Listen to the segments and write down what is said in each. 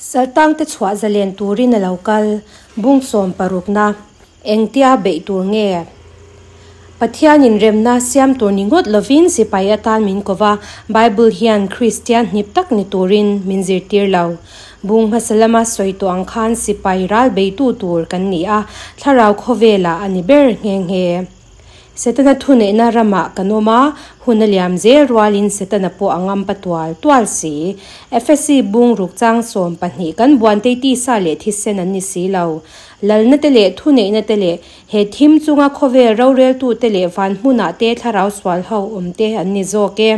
Saltangte chhuah zalen turin a lo kal, bung sawm parukna, engtia beih tur nge? Pathianin remna siam tur ni ngawt lovin sipai atan min ko va, Bible hian Kristian hnip tak ni turin min zirtir lo. Bung hmasa lama sawi tawh ang khan sipai ral beitu tur kan ni a, thlarau khawvelah a ni ber nghe nghe. Setana thuneihna ramah kan awm a, hun a liam zel rualin Setana pawh a ngampa tual tual si. Efesi bung ruk chang 12 kan buantei tisa leh thisen an ni si lo. Lalna te leh thuneihna te leh he thim chunga khawvel roreltu te leh van hmunah te thlarau sual ho awm te an ni zawk e.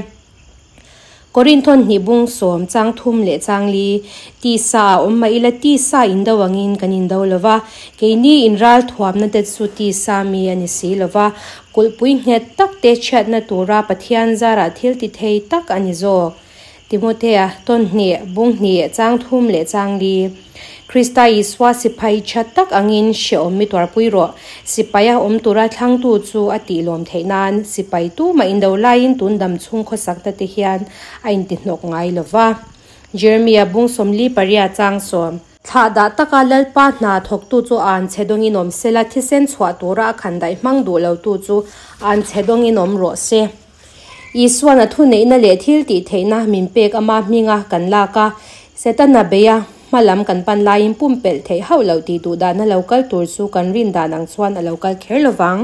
Korinthon hnih bung sawm chang thum leh chang li, Tisa a awm mah ila tisa in do angin kan in do lova, keini in ral thuamna te chu tisa mi a ni si lova, kulhpui nghet tak te chhiatna tura Pathian zarah thil ti thei tak a ni zawk. Timothea tawn hnih bung hnih chang thum leh chang li, Krista Isua sipai tha tak angin hrehawm mi tuarpui rawh. Sipaia awm tura thlangtu chu a tih lawm theih nan sipai tumah indo laiin tun dam chhung khawsakna te hian a intihnawk ngai lo va. Jeremia bung 48 chang 10. Thlah dah taka Lalpa hna thawktu chu an chhe dawngin awm sela, thisen chhuah tura a khan daih hmang duh lotu chu an chhe dawngin awm rawh se. Isuan a thuneihna leh thil tih theihna min pek ama hminga kan lak a, Setana beia hmalam kan pan laiin pumpelh theih hauh loh tih duh dana lo kal tur chu kan rin dan ang chuan a lo kal kher lovang.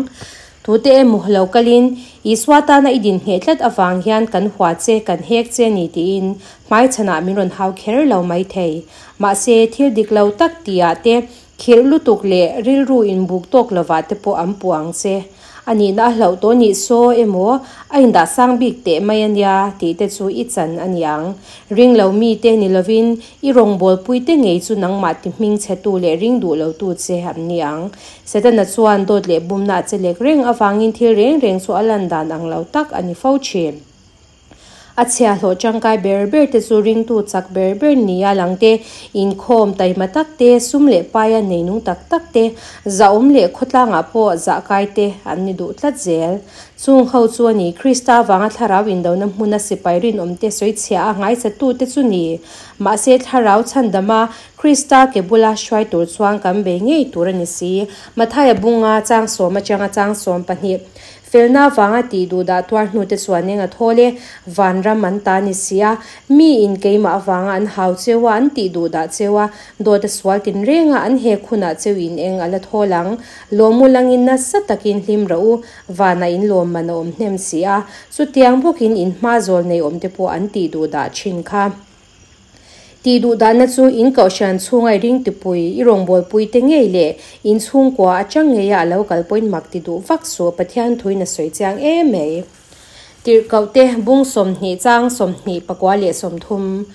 Tute emaw lo kalin Isua tana i din ngheh tlat avang hian kan hua che, kan hek che ni tiin hmaichhanah min rawn hau kher lo mai thei. Mahse, thil dik lo tak tihah te Khirh lutuk leh rilru inbuk tawk lovah te pawh an puh ang che. A nihna a hlauh tawh nih saw emaw a indah sang bik teh mai a nia tih te chu i chan a ni ang. Ring lo mi te ni lovin i rawngbawlpui te ngei chu nangmah ti hming chhetu leh ring duh lotu che an ni ang. Setana chuan dawt leh bumna a che lek reng avangin thil reng reng chu a lan dan ang lo tak a ni fo thin. A chhiahhlawh tangkai ber ber te chu ringtu chak ber ber nia lang te, inkhawm taima tak te, sum leh paia neinung tak tak te, zahawm leh khawtlangah pawh zahkai te an ni duh tlat zel. Chung ho chu a ni, Krista vanga thlarau indona hmuna sipai rinawm te sawichhia a ngaisatu te chu ni. Mahse thlarau chhandama Krista ke bula hruai tur chuan kan bei ngei tur a ni si. Mathaia bunga chang 10 atanga chang 12. Felna vanga tih duh dah tuar hnu te chuan eng a thawl e, vanram an ta ni si a, mi in keimah avanga an hau cheu a, an tih duh dah cheu a, dawt a sual tin reng a, an hek hunah cheu in eng a la thawl ang. Lawmu langin nasa takin hlim rawh u, vanah in lawm man a awm hnem si a, chutiang bawkin in hma zawl nei awm te pawh an tih duh dah thin kha. Tih duh dahna chu in kohhran chhunga i ringtipui, i rawngbawlpui te ngei leh in chhungkua atang ngeia a lo kal pawhin mak ti duh vak suh, Pathian thuin a sawi chiang em mai. Tirhkoh te bung 20 chang 24 leh 30.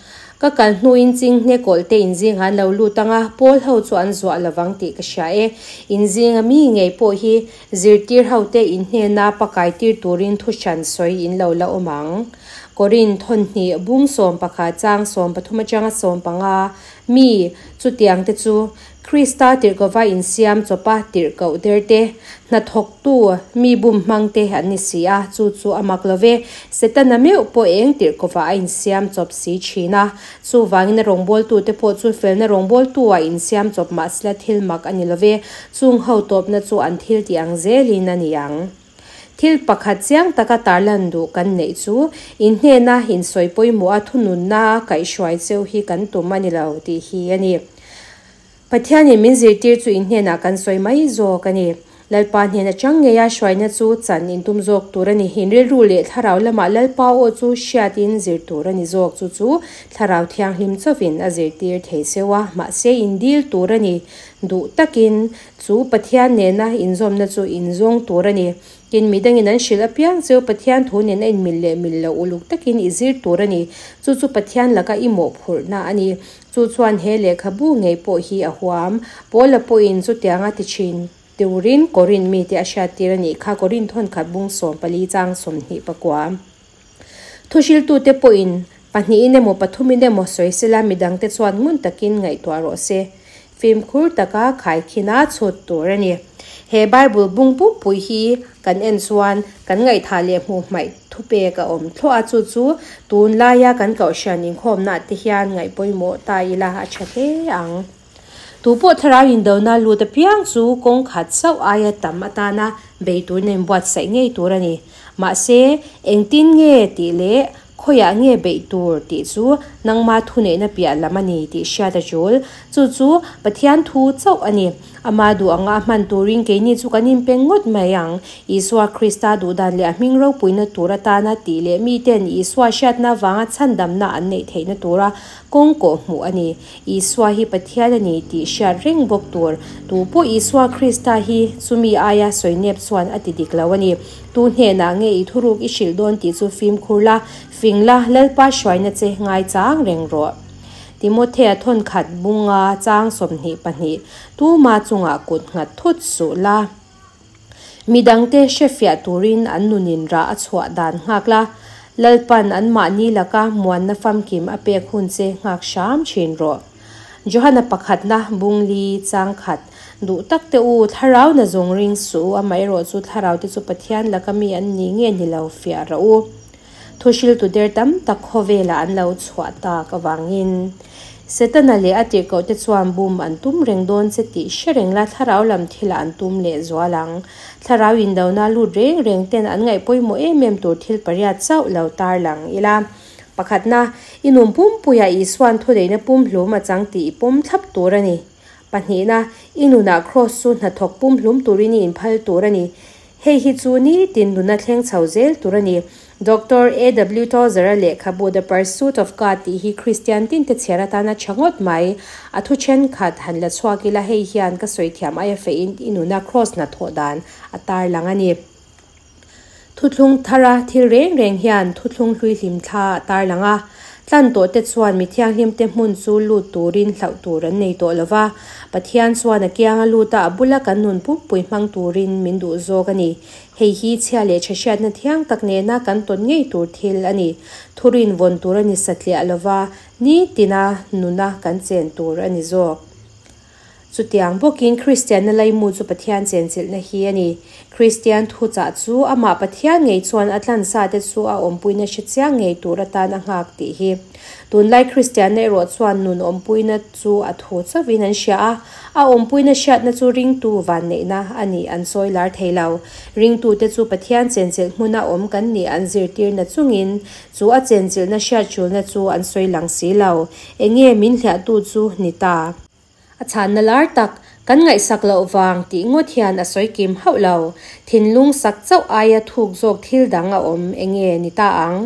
Ka kal hnuin chinghne kawlh te inzingah an lo lut anga pawl ho chu an zuah lovang tih ka hria e. Inzinga mi ngei pawh hi zirtir ho te in hnena pakai tir turin thu hran sawi in lo la awm ang. Korin thawn hnih bung 11 chang 13 atanga 15 mi chutiang te chu Krista tirhkova insiam chawpa tirhkoh der te hnathawktu mi bum hmang te an ni si a, chu chu a mak love. Setana meuh pawh eng tirhkova a insiam chawp si thin a, chuvangin a rawngbawltu te pawh chu felna rawngbawltu a insiam chawp mahsela thil mak a ni love, chung ho tawpna chu an thil tih ang zelin a ni ang. Thil pakhat chiang taka tarlan duh kan neih chu in hnena insawi pawimawh a thununna a kaihhruai cheu hi kan tum a ni lo tih hi a ni. Pathianin min zirtir chu in hnenah kan sawi mai zawk a ni. Lalpa hnen atang ngeia hruaina chu chan in tum zawk tur a ni. In rilru leh thlarau lamah Lalpa aw chu hriatin zir tur a ni zawk chu chu thlarau thianghlim chawin a zirtir thei cheu a, mahse in dil tur a ni. Duh takin chu Pathian nena inzawmna chu inzawng tur a ni. Tin, midangin an hrilh apiang cheu Pathian thu nena inmil leh mil loh uluk takin i zir tur a ni. Chu chu Pathian laka i mawhphurhna a ni. Chu chuan he lehkhabu ngei pawh hi a huam. Paula pawhin chutianga ti thin turin Korin mite a hriattir a nih kha Korin thawnkhat bung 14 chang 29. Thuhriltute pawhin pahnihin emaw pathumin emaw sawi sela midangte chuan ngun takin ngaihtuah rawh se. Fimkhur taka khaikhina chhut tur a ni. He Bible bung pumpui hi kan en chuan kan ngaihthah leh hmuh hmaih thupek a awm thluah a, chu chu tunlaia kan kohhran inkhawmnaah te hian ngaih pawimawh ta ila a tha hle ang. Tupawh thlarau indona lut apiang chu kawng khat chauh aia tam atana bei turin a inbuatsaih ngei tur a ni. Mahse, engtin nge tih leh Khawiah nge beih tur tih chu nangma thuneihna piah lam a ni tih hriat a tul. Chu chu Pathian thu chauh a ni. Ama duh anga a hman turin keini chu kan inpeng ngawt mai ang. Isua Krista duhdan leh a hming ropuina tur atana tih leh miten Isua hriatna avanga chhandamna an neih theihna tura kawng kawh hmuh a ni. Isua hi Pathian a ni tih hriat reng bawk tur. Tu pawh Isua Krista hi chumi aia sawi nep chuan a ti dik lo a ni. Tu hnenah nge i thuruk i hrilh dawn tih chu fimkhur la, fing la, Lalpa hruaina che ngaichang reng rawh. Timothea thawnkhat bunga chang 22, Tuma chungah kut nghat thut suh la. Midangte hrefiah turin an nunin rah a chhuah dan nghak la, Lalpan anmahni laka muanna famkim a pek hun che nghak hram thin rawh. Johana pakhatna bung li chang khat duh tak te u, thlarau na zawng ring suh u, amaherawh chu thlarau te chu Pathian laka mi an ni nge ni lo fiah rawh u. Thuhriltu der tam tak khawvelah an lo chhuah tak avangin Setana leh a tirhkoh te chuan bum an tum reng dawn che tih hre reng la thlarau lam thilah an tum leh zual ang. Thlarau indona lut reng reng ten an ngaih pawimawh em em tur thil pariat chauh lo tarlang ila. Pakhatna, i nun pumpuiah Isua'n thuneihna pumhlum a chang tih i pawm thlap tur a ni. Pahnihna, i nunah Kraws chu hnathawk pumhlum turin i inphal tur a ni. Hei hi chu nitin nuna thleng chho zel tur a ni. Doctor AW Tozer-a lehkhabu The Pursuit of God tih hi Kristian tinte chhiar atana tha ngawt mai. A thu thenkhat han la chhuak ila hei hian ka sawi thiam aia feiin i nuna Kraws hnathawh dan a tarlang a ni. Thuthlung thara thil reng reng hian thuthlung hlui hlim thla a tarlang a. Tlan tawh te chuan mi thianghlim te hmun chu lut turin hlauh tur an nei tawh lo va. Pathian chuan a kianga lut a, a bula kan nun pumpui hmang turin min duh zawk a ni. Hei hi chhia leh tha hriatna thiang tak nena kan tawn ngei tur thil a ni. Thurin vawn tur a ni satliah lo va, nitina nuna kan chen tur a ni zawk. Chutiang bawkin Kristianna laimu chu Pathian chenchilhna hi a ni. Kristian thuchah chu amah Pathian ngei chuan a tlansa te chu a awmpuina hre chiang ngei tur atan a nghak tih hi. Tunlai Kristianna erawh chuan nun awmpuina chu a thu chauhin an hria a, a awmpuina hriatna chu ringtu vanneihna a nih an sawi lar thei lo. Ringtute chu Pathian chenchilh hmuna awm kan nih an zirtirna chungin chu a chenchilhna hriatchulna chu an sawi lang si lo. Enge min hliahtu chu ni ta? A chhanna lar tak, kan ngaihsak loh vang tih ngawt hian a sawi kim hauh lo. Thinlung sak chauh aia thuk zawk thil dang a awm enge ni ta ang?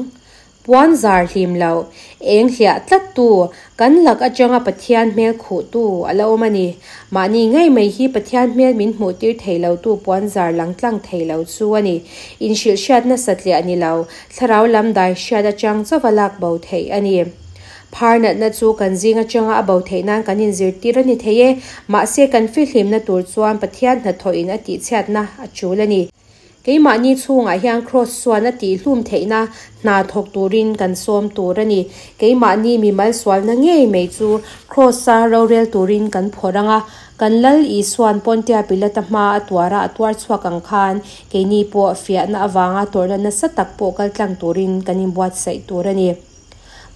Puan zar hlim loh, eng hliah tlat tu, kan lak atanga Pathian hmel khuh tu a la awm a ni. Mahni ngei mai hi Pathian hmel min hmuh tir thei lo tu puan zar lang tlang thei lo chu a ni. Inhrilhhriatna satliah ni lo, thlarau lam dai hriat atang chauva lak bo theih a ni. Phar natna chu kan zing atanga a bo theih nan kan inzirtir a ni thei e, mahse kan fihlimna tur chuan Pathian hnathawhin a tihchhiatna a tul a ni. Keimahni chhungah hian Kraws chuan a tihhlum theihna hna thawk turin kan sawm tur a ni. Keimahni mimal sualna ngei mai chu Kraws-a rorel turin kan phawrh ang a, kan Lal Isua'n Pontia Pilata hma a tuara a tuar chhuak ang khan keini pawh fiahna avanga tawrhna nasa tak pawh kaltlang turin kan inbuatsaih tur a ni.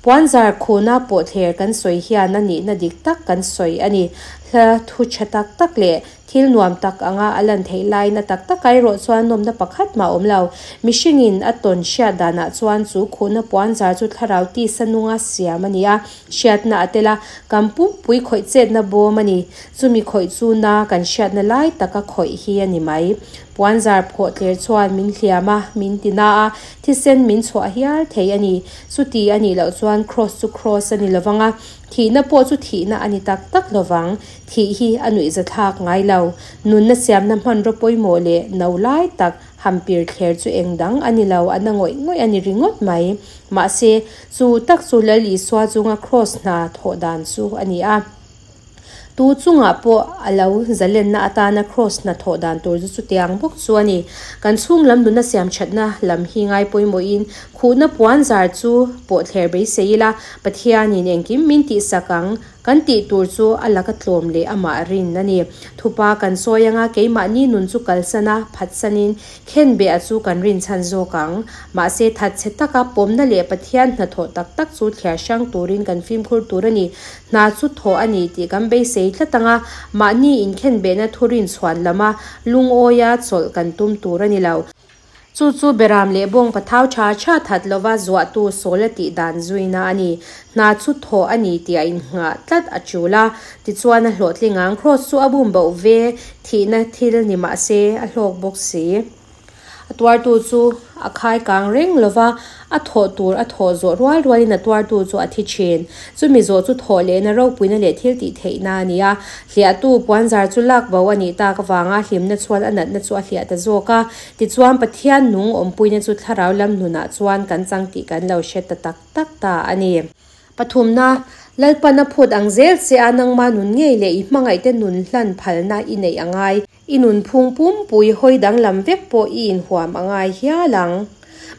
Puanzar khuna pawhthler kan sawi hian a nihna dik tak kan sawi a ni. Hla thu tha tak tak leh thil nuam tak anga a lan theih laina tak takah erawh chuan nawmna pakhat mah a awm lo. Mihringin a tawn hriat danah chuan chu khuna puanzar chu thlarau tisa nunga siam a ni a, hriatna a tel a, kan pumpui khawih chetna bawm a ni. Chumi khawih chu na kan hriatna lai taka khawih hi a ni mai. Puanzar phawhthler chuan min hliam a, min ti na a, thisen min chhuah hial thei a ni. Chuti a nih loh chuan Kraws chu Kraws a ni lovang a, thihna pawh chu thihna a ni tak tak lovang. Thih hi a nuihzathlak ngai lo. Nunna siamna hmanraw pawimawh leh no lai tak hampir thler chu eng dang a ni lo, a na ngawih ngawih a ni ringawt mai. Mahse, chu tak chu Lal Isua chunga Kraws hna thawh dan chu a ni a. Tu chungah pawh a lo zalenna atana Kraws hnathawh dan tur chu chutiang bawk chu a ni. Kan chhung lam nuna siam thatna lam hi ngai pawimawhin khuhna puan zar chu pawh thler beisei ila, Pathianin engkim min tihsak ang. Kan tih tur chu a laka tlawm leh amah rin a ni. Thupa kan sawi anga keimahni nun chu kalsan a, phatsanin khenbeh a chu kan rinchhan zawk ang. Mahse thatchhe taka pawmna leh Pathian hnathawh tak tak chu thliar hrang turin kan fimkhur tur a ni. Hna chu thawh a ni tih kan beisei tlat anga mahni inkhenbehna thurin chhuan lama lungawia chawlh kan tum tur a ni lo. Chu chu Beram leh bawng pathau tha tha that lova zuahtu sawl a tih dan zuina a ni. Hna chu thawh a ni tih a innghah tlat a tul a, tichuan a hlawhtling ang. Kraws chu a bum boh ve thihna thil ni mah se a hlawk bawk si. A tuartu chu a khai kang reng lova, a thawh tur a thawh zawh rual rualin a tuartu chu a thi thin. Chumi zawh chu thawh lehna ropuina leh thil tih theihna a ni a. Hliahtu puanzar chu lak bo a nih tak avanga hlimna chuan a natna chu a hliah ta zawk a. Tichuan Pathian nung awmpuina chu thlarau lam nunah chuan kan chang tih kan lo hre ta tak tak ta a ni. Pathumna, Lalpan a phut ang zel che a nangma nun ngei leh i hmangaihte nun hlan phalna i neih a ngai. I nunphung pumpui hawi danglam vek pawh i inhuam a ngai hial ang.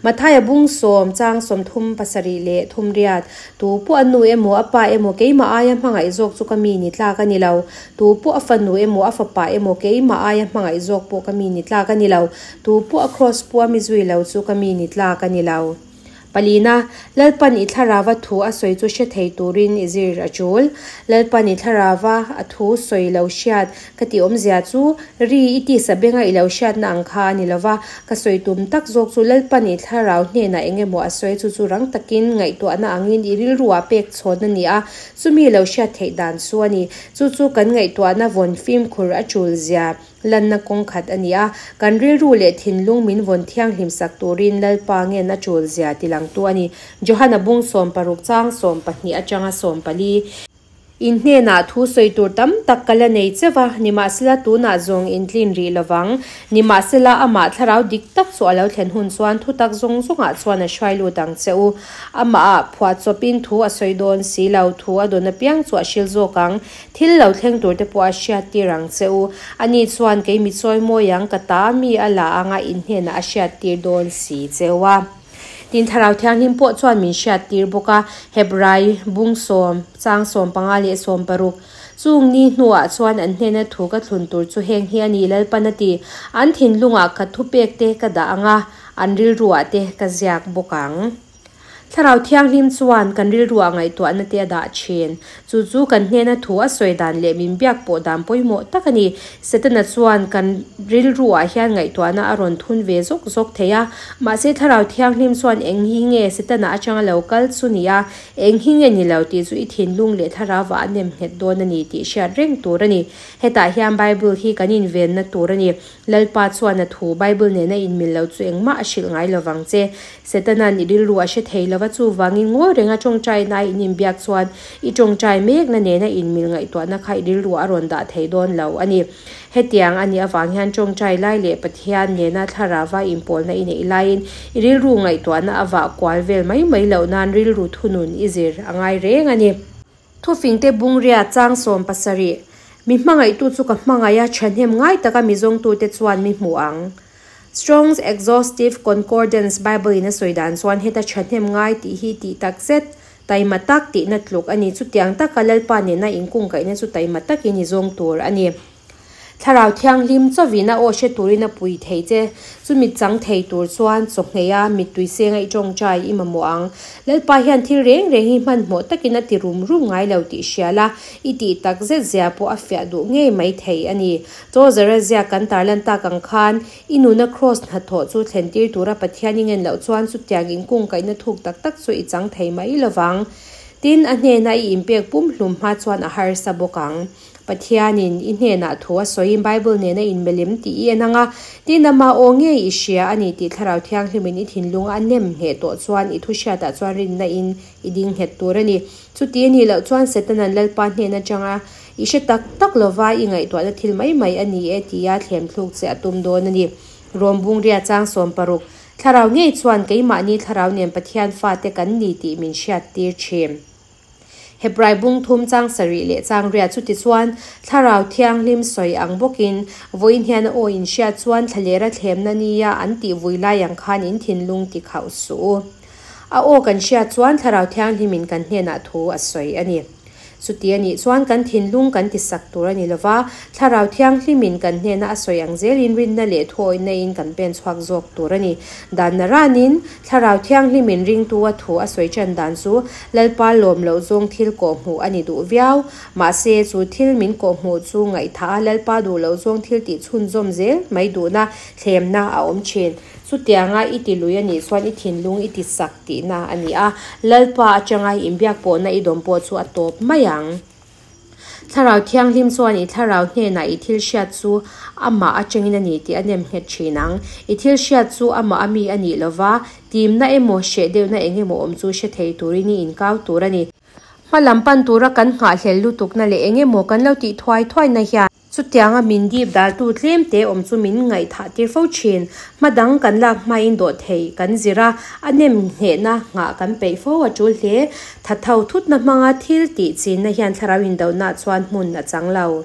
Mathaia bung sawm, chang 37 leh 38, Tu pawh a nu emaw a pa emaw keimah aia hmangaih zawk chu ka mi ni tlak a ni lo. Tu pawh a fanu emaw a fapa emaw keimah aia hmangaih zawk pawh ka mi ni tlak a ni lo. Tu pawh a kraws pua mi zui lo chu ka mi ni tlak a ni lo. Palina, Lalpan i thlarava thu a sawi chu hre thei turin i zir a tul. Lalpan i thlarava a thu sawi lo hriat ka tih awmzia chu ri i tisa benga i lo hriatna ang kha a ni lova, ka sawi tum tak zawk chu Lalpan i thlarau hnenah eng emaw a sawi chu chu rang takin ngaihtuahna angin i rilruah pek chhawn a ni a, chumi lo hriat theih dan chu a ni. Chu chu kan ngaihtuahna vawn fimkhur a tul zia. Lanna kawng khat a ni a, kan rilru leh thinlung min vawn thianghlim sak turin Lalpa ngen a tul zia tilangtu a ni. Johana bung 16 chang 12 atanga 14. In hnenah thu sawi tur tam tak ka la nei cheu va, nimahsela tunah zawng in tlin rih lovang. Nimahsela amah thlarau dik tak chu a lo thlen hun chuan thutak zawng zawngah chuan a hruai lut ang che u. Amahah phuahchawpin thu a sawi dawn si lo, thu a dawn apiang chu a hril zawk ang. Thil lo thleng tur te pawh a hriat tir ang che u. Ani chuan kei mi chawi mawi ang ka ta mi a la anga in hnenah a hriat tir dawn si che u a. Tin Thlarau Thianghlim pawh chuan min hriat tir bawk a, Hebrai bung sawm, chang 15 leh 16. Chung ni hnuah chuan an hnena thu ka thlun tur chu heng hi a ni Lalpan a ti. An thinlungah ka thupek te ka dah ang a, an rilruah te ka ziak bawk ang. Thlarau Thianghlim chuan kan rilruah ngaihtuahna te a dah thin. Chu chu kan hnena thu a sawi dan leh min biak pawh dan pawimawh tak a ni. Setana chuan kan rilruah hian ngaihtuahna a rawn thun ve zawk zawk thei a. Mahse Thlarau Thianghlim chuan eng hi nge Setana atanga lo kal chu ni a, eng hi nge ni lo tih chu i thinlung leh thlarauah a nem nghet dawn a ni tih hriat reng tur a ni. Hetah hian Bible hi kan invenna tur a ni. Lalpa chuan a thu Bible nena inmil lo chu engmah a hrilh ngai lovang che. Setana'n i rilru a hre thei lova, chuvangin ngawi renga tawngtaina in inbiak chuan i tawngtai mekna nena inmil ngaihtuahna kha i rilru a rawn dah thei dawn lo a ni. Hetiang a nih avang hian tawngtai lai leh Pathian nena thlarava inpawlna i neih laiin i rilru ngaihtuahna a vah kual vel mai mai loh nan rilru thunun i zir a ngai reng a ni. Thufingte bungria chang 17, Mi hmangaihtu chu ka hmangaih a, thahnem ngai taka mi zawngtute chuan mi hmu ang. Strong's Exhaustive Concordance Bible-in a sawi dan chuan heta thahnem ngai tih hi tih tak zet, taima tak tihna tluk a ni. Chutiang taka Lalpa nena inkungkaihna chu taima takin i zawng tur a ni. Thlarau Thianghlim chawin a aw hre turin a pui thei che. Chumi chang thei tur chuan chawhngei a, mittui senga i tawngtai i mamawh ang. Lalpa hian thil reng reng hi hmanhmawh takin a ti rum rum ngai lo tih hria la, i tih tak zet zia pawh a fiah duh ngei mai thei a ni. Tawzara ziak kan tarlan tak ang khan, i nuna kraws hnathawh chu thlentir tura Pathian i ngen loh chuan chutiang inkungkaihna thuk tak tak chu i chang thei mai lovang. Tin, a hnena i inpek pumhlum hma chuan a harsa bawk ang. Pathianin i hnenah thu a sawiin Bible nena inmelem tih i en ang a, tin ama aw ngei i hria a ni tih Thlarau Thianghlimin i thinlung a nem ngheh tawh chuan i thu hriatah chuan rinna in i ding nghet tur a ni. Chuti a nih loh chuan Setana'n Lalpa hnen atanga i hre tak tak lova i ngaihtuahna thil mai mai a ni e tia thlemthluk che a tum dawn a ni. Rom bungria chang 16, Thlarau ngei chuan keimahni thlarau nen Pathian fate kan ni tih min hriattir thin. Hebrai bung thum chang sarih leh chang riat chu tichuan Thlarau Thianghlim sawi ang bawkin vawiin hian a aw in hriat chuan thlalera thlemna nia an tih vui lai ang khan in thinlung ti khauh suh u. A aw kan hriat chuan Thlarau Thianghlimin kan hnenah thu a sawi a ni. Chuti a nih chuan kan thinlung kan tisak tur a ni lo va, Thlarau Thianghlimin kan hnena a sawi ang zelin rinna leh thuawihna in kan pen chhuak zawk tur a ni. Dan naranin Thlarau Thianghlimin ringtu a thu a sawi ṭan dan chu Lalpa lawm loh zawng thil kawhhmuh a ni duh viau. Mahse, chu thil min kawhhmuh chu ngaihthah a Lalpa duh loh zawng thil tih chhunzawm zel mai duhna thlemna a awm ṭhin. Chutianga i ti lui a nih chuan i thinlung i ti sak tihna a ni a, Lalpa atanga i inbiak pawhna i dawm pawh chu a tawp mai ang. Thlarau Thianghlim chuan i thlarau hnenah i thil hriat chu amah atangin a ni tih a nem nghet thin ang. I thil hriat chu amah a mi a nih lova, timna emaw hreh deuhna eng emaw awm chu hre thei turin i inkau tur a ni. Hma lam pan tura kan nghahhlel lutukna leh eng emaw kan lo tih thuai thuaina hian, Chutianga min dip daltu tlemte awm chu min ngaihthah tir fo thin. Hma dang kan lak hmain dawh thei kan zir a, a nem nghehna nghah kan peih fo a tul hle. Thatho thutna hmanga thil tih chinna hian thlarau indohna chuan hmun a chang lo.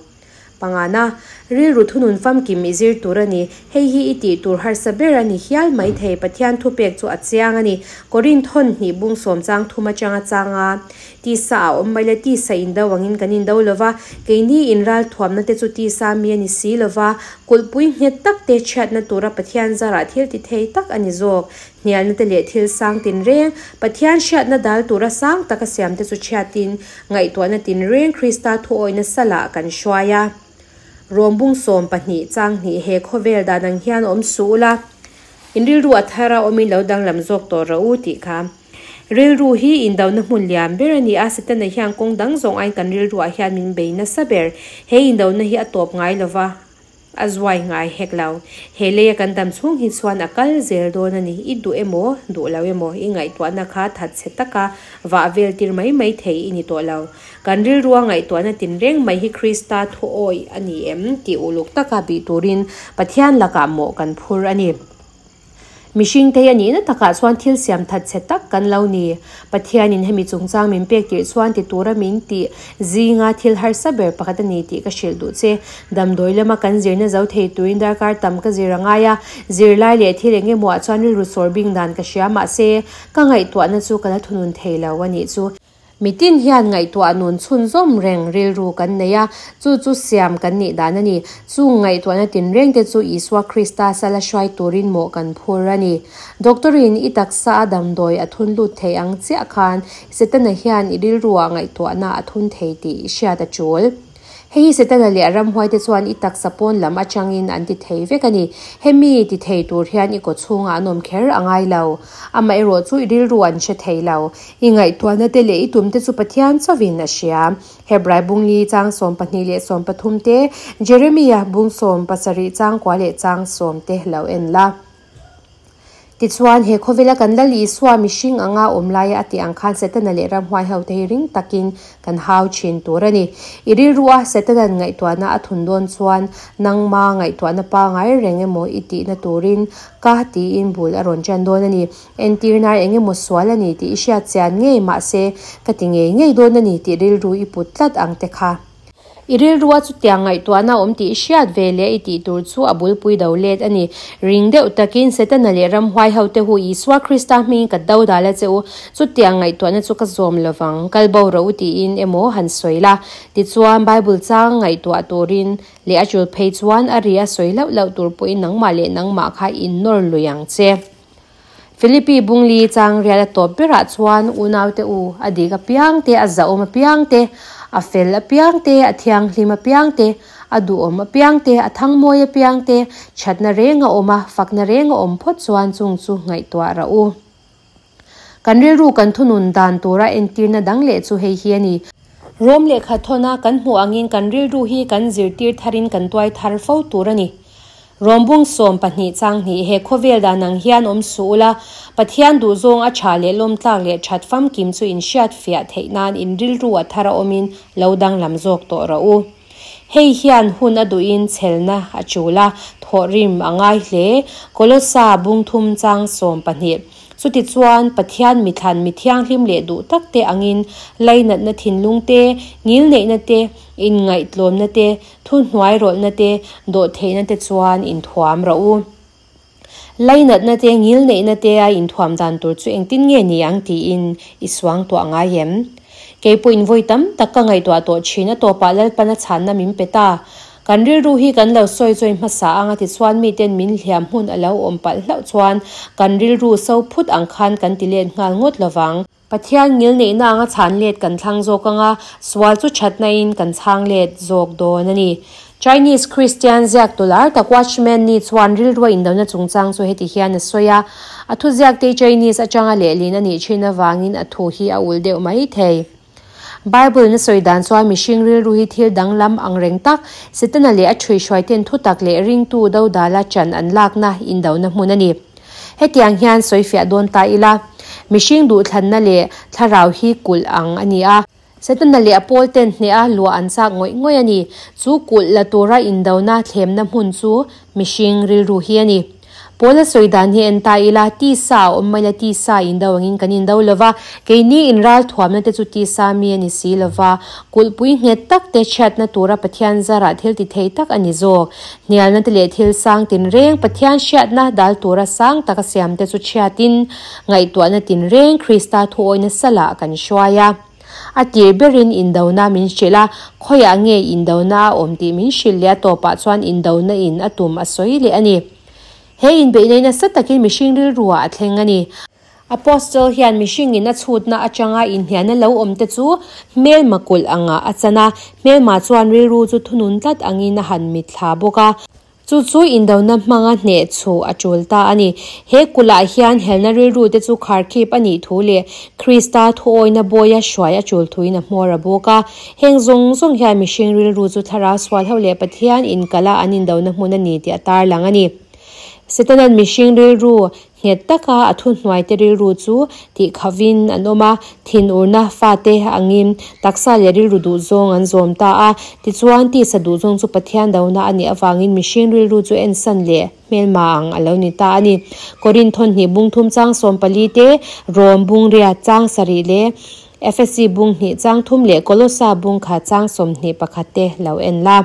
Pangana, rilru thunun famkim i zir tur a ni. Hei hi i tih tur harsa ber a ni hial mai thei. Pathian thupek chu a chiang a ni. Korinth hawn hnih bung sawm chang thum atanga chang a. Tisa a awm mai le, tisa indo angin kan indo lo va, keini inral thuamna te chu tisa mi a ni si lo va, kulhpui nghet tak te chhiatna tura Pathian zarah thil ti thei tak a ni zawk. Hnialna te leh thil sang tinreng, Pathian hriatna dal tura sang taka siam te chu chhiatin, ngaihtuahna tinreng Krista thuawihna salah kan hruai a. Rawmbung 12 chang hnih he khawvel dan ang hian awm suh ula, in rilru a thar a awmin lo danglam zawk tawh rawh u tih kha. Rilru hi indona hmun lian ber a ni a, Setana hian kawng dang zawng aiin kan rilruah hian min bei nasa ber. He indona hi a tawp ngai lo va, a zuai ngai hek lo. He leia kan dam chhung hi chuan a kal zel dawn a ni. I duh emaw, duh lo emaw, i ngaihtuahna kha thatchhe taka vah vel tir mai mai thei i ni tawh lo. Kan rilrua ngaihtuahna tinreng mai hi Krista thuawi a ni em tih uluk taka bih turin Pathian lakah mawh kan phur a ni. Mihring thei a nihna takah chuan thil siam that chhe tak kan lo ni. Pathianin hemi chungchang min pek tirh chuan ti tura min tih zinga thil harsa ber pakhat a ni tih ka hrilh duh che. Damdawi lama kan zirna zo thei turin darkar tam ka zir a ngai a, zirlai leh thil eng emaw ah chuan rilru sawr bing dan ka hria mahse ka ngaihtuahna chu ka la thunun thei lo a nih chu. Mitin hian ngaihtuah nun chhunzawm reng rilru kan nei a, chu chu siam kan nih dan a ni. Chung ngaihtuahna tinrengte chu Isua Krista sala hruai turin mawh kan phur a ni. Doctor-in i taksa a damdawi a thun lut thei ang chiah khan Setana hian i rilruah ngaihtuahna a thun thei tih i hriat a tul. Hei hi Setana leh a ramhuaite chuan i taksa pawn lam atangin an ti thei vek a ni. Hemi ti thei tur hian i kaw chhungah an awm kher a ngai lo. Amaherawh chu i rilru an hre thei lo. I ngaihtuahna te leh i tum te chu Pathian chauhin a hria. Hebrai bungli chang 12 leh 13 te, Jeremia bung 70 chang kua leh chang 10 te lo en la. Tichuan, he khawvela kan Lal Isua mihring anga awm laia a tih ang khan Setana leh ramhuai hote hi ring takin kan hau thin tur a ni. I rilrua Setana'n ngaihtuahna a thun dawn chuan nangma ngaihtuahna pangai reng emaw i tihna turin ka tiin bul a rawn ṭan dawn a ni. Entirna eng emaw sual a ni tih i hriat chian ngei mahse ka ti ngei ngei dawn a ni tih rilru i put tlat ang te kha. I rilrua chutiang ngaihtuahna awm tih i hriat ve leh i tih tur chu a bulpui do let a ni. Ring deuh takin Setana leh ramhuai hote hu Isua Krista hmingin ka do dal a che u, chutiang ngaihtuahna chu ka zawm lovang, kal bo rawh u tiin emaw han sawi la. Tichuan, Bible chang ngaihtuah turin leh a tul phei chuan a ri a sawi loh loh tur pawhin nangmah leh nangmah kha innawr lui ang che. Philippi bungli chang rial a tawp berah chuan unaute u a dik apiang te, a zahawm apiang te, a fel apiang te, a thianghlim apiang te, a duhawm apiang te, a thangmawi apiang te, thatna reng a awm a, fakna reng a awm phawt chuan chung chu ngaihtuah rah u. Kan rilru kan thunun dan tura entirna dang leh chu hei hi a ni. Rom lehkha thawna kan hmuh angin kan rilru hi kan zirtir tharin kan tuai thar fo tur a ni. Rawmbung 12 chang hnih he khawvel dan ang hian awm suh ula, Pathian duhzawng a tha leh lawmtlak leh that famkim chu in hriat fiah theih nan in rilru a thar a awmin lo danglam zawk tawh rawh u. Hei hian hun a duhin chhelna a tul a, thawhrim a ngai hle. Kolosa bung thum chang 12. Chutichuan, Pathian mithlan mi thianghlim leh duh tak te angin lainatna thinlung te, ngilneihna te, inngaihtlawmna te, Thuhnuai rawlhna te, dawhtheihna te chuan inthuam rawh u. Lainatna te, ngilneihna te a inthuam dan tur chu engtin nge ni ang tiin i suang tuah ngai em? Kei pawhin vawi tam tak ka ngaihtuah tawh thin, a tawpah Lalpan a chhanna min pe ta. Kan rilru hi kan lo sawi chawi hmasa ang a tichuan miten min hliam hmun a lo awm palh hlauh chuan kan rilru so phut ang khan kan ti let nghal ngawt lovang. Pathian ngilneihna anga chhan let kan thlang zawk anga sual chu thatna-in kan chhang let zawk dawn a ni. Chinese Kristian ziak tular tak Watchman Nee chuan rilrua indona chungchang chu heti hian a sawi a, A thuziakte Chinese atanga lehlin a nih thin avangin a thu hi a ulh deuh mai thei. Bible in a sawi dan chuan mihring rilru hi thil danglam ang reng tak, Setana leh a ṭhuihhruaiten thutak leh ringtu dodala ṭan an lakna indona hmun a ni. Hetiang hian sawifiah dawn ta ila, mihring duhthlanna leh thlarau hi kulh ang a ni a. Setana leh a pawlten hneha luah an chak ngawih ngawih a ni. Chu kulh la tura indona thlemna hmun chu mihring rilru hi a ni. Paula sawi dan hi en ta ila, tisa a awm mai la, tisa indo angin kan indo lo va, keini inralthuamna te chu tisa mi a ni si lo va, kulhpui nghet tak te chhiatna tura Pathian zarah thil ti thei tak a ni zawk. Hnialna te leh thil sang tinreng Pathian hriatna dal tura sang taka siam te chu chhiatin, ngaihtuahna tinreng Krista thuawina salah kan hruai a. A tir berin indona min hrilh a, khawiah nge indona a awm tih min hrilh leh a tawpah chuan indona in a tum a sawi leh a ni. He inbeihna hi nasa takin mihring rilruah a thleng a ni. Apostle hian mihringin a chhutna atanga inhnialna lo awm te chu hmelma kulh angah a chan a, hmelma chuan rilru chu thunun tlat angin a han mitthla bawk a. Chu chu indona hmanga hneh chhuh a tul ta a ni. He kulhah hian helna rilru te chu kharkhip a nih thu leh Krista thuawina bawia hruai a tul thuin a hmawr a bawk a. Heng zawng zawng hian mihring rilru chu thlarau sual ho leh Pathian inkala an indona hmun a ni tih a tarlang a ni. Setana'n mihring rilru Nghet taka a thuhnuaite rilru chu tihkhavin an awm a, thinurna fate angin taksa leh rilru duhzawng an zawm ta a. Tichuan, tisa duhzawng chu Pathian dona a nih avangin mihring rilru chu ensan leh hmelma ang a lo ni ta a ni. Korinth thawhnih bung thum chang 14 te, Rom bung riat chang sarih leh Efesi bung hnih chang thum leh Kolosa bung khat chang 21 te lo en la.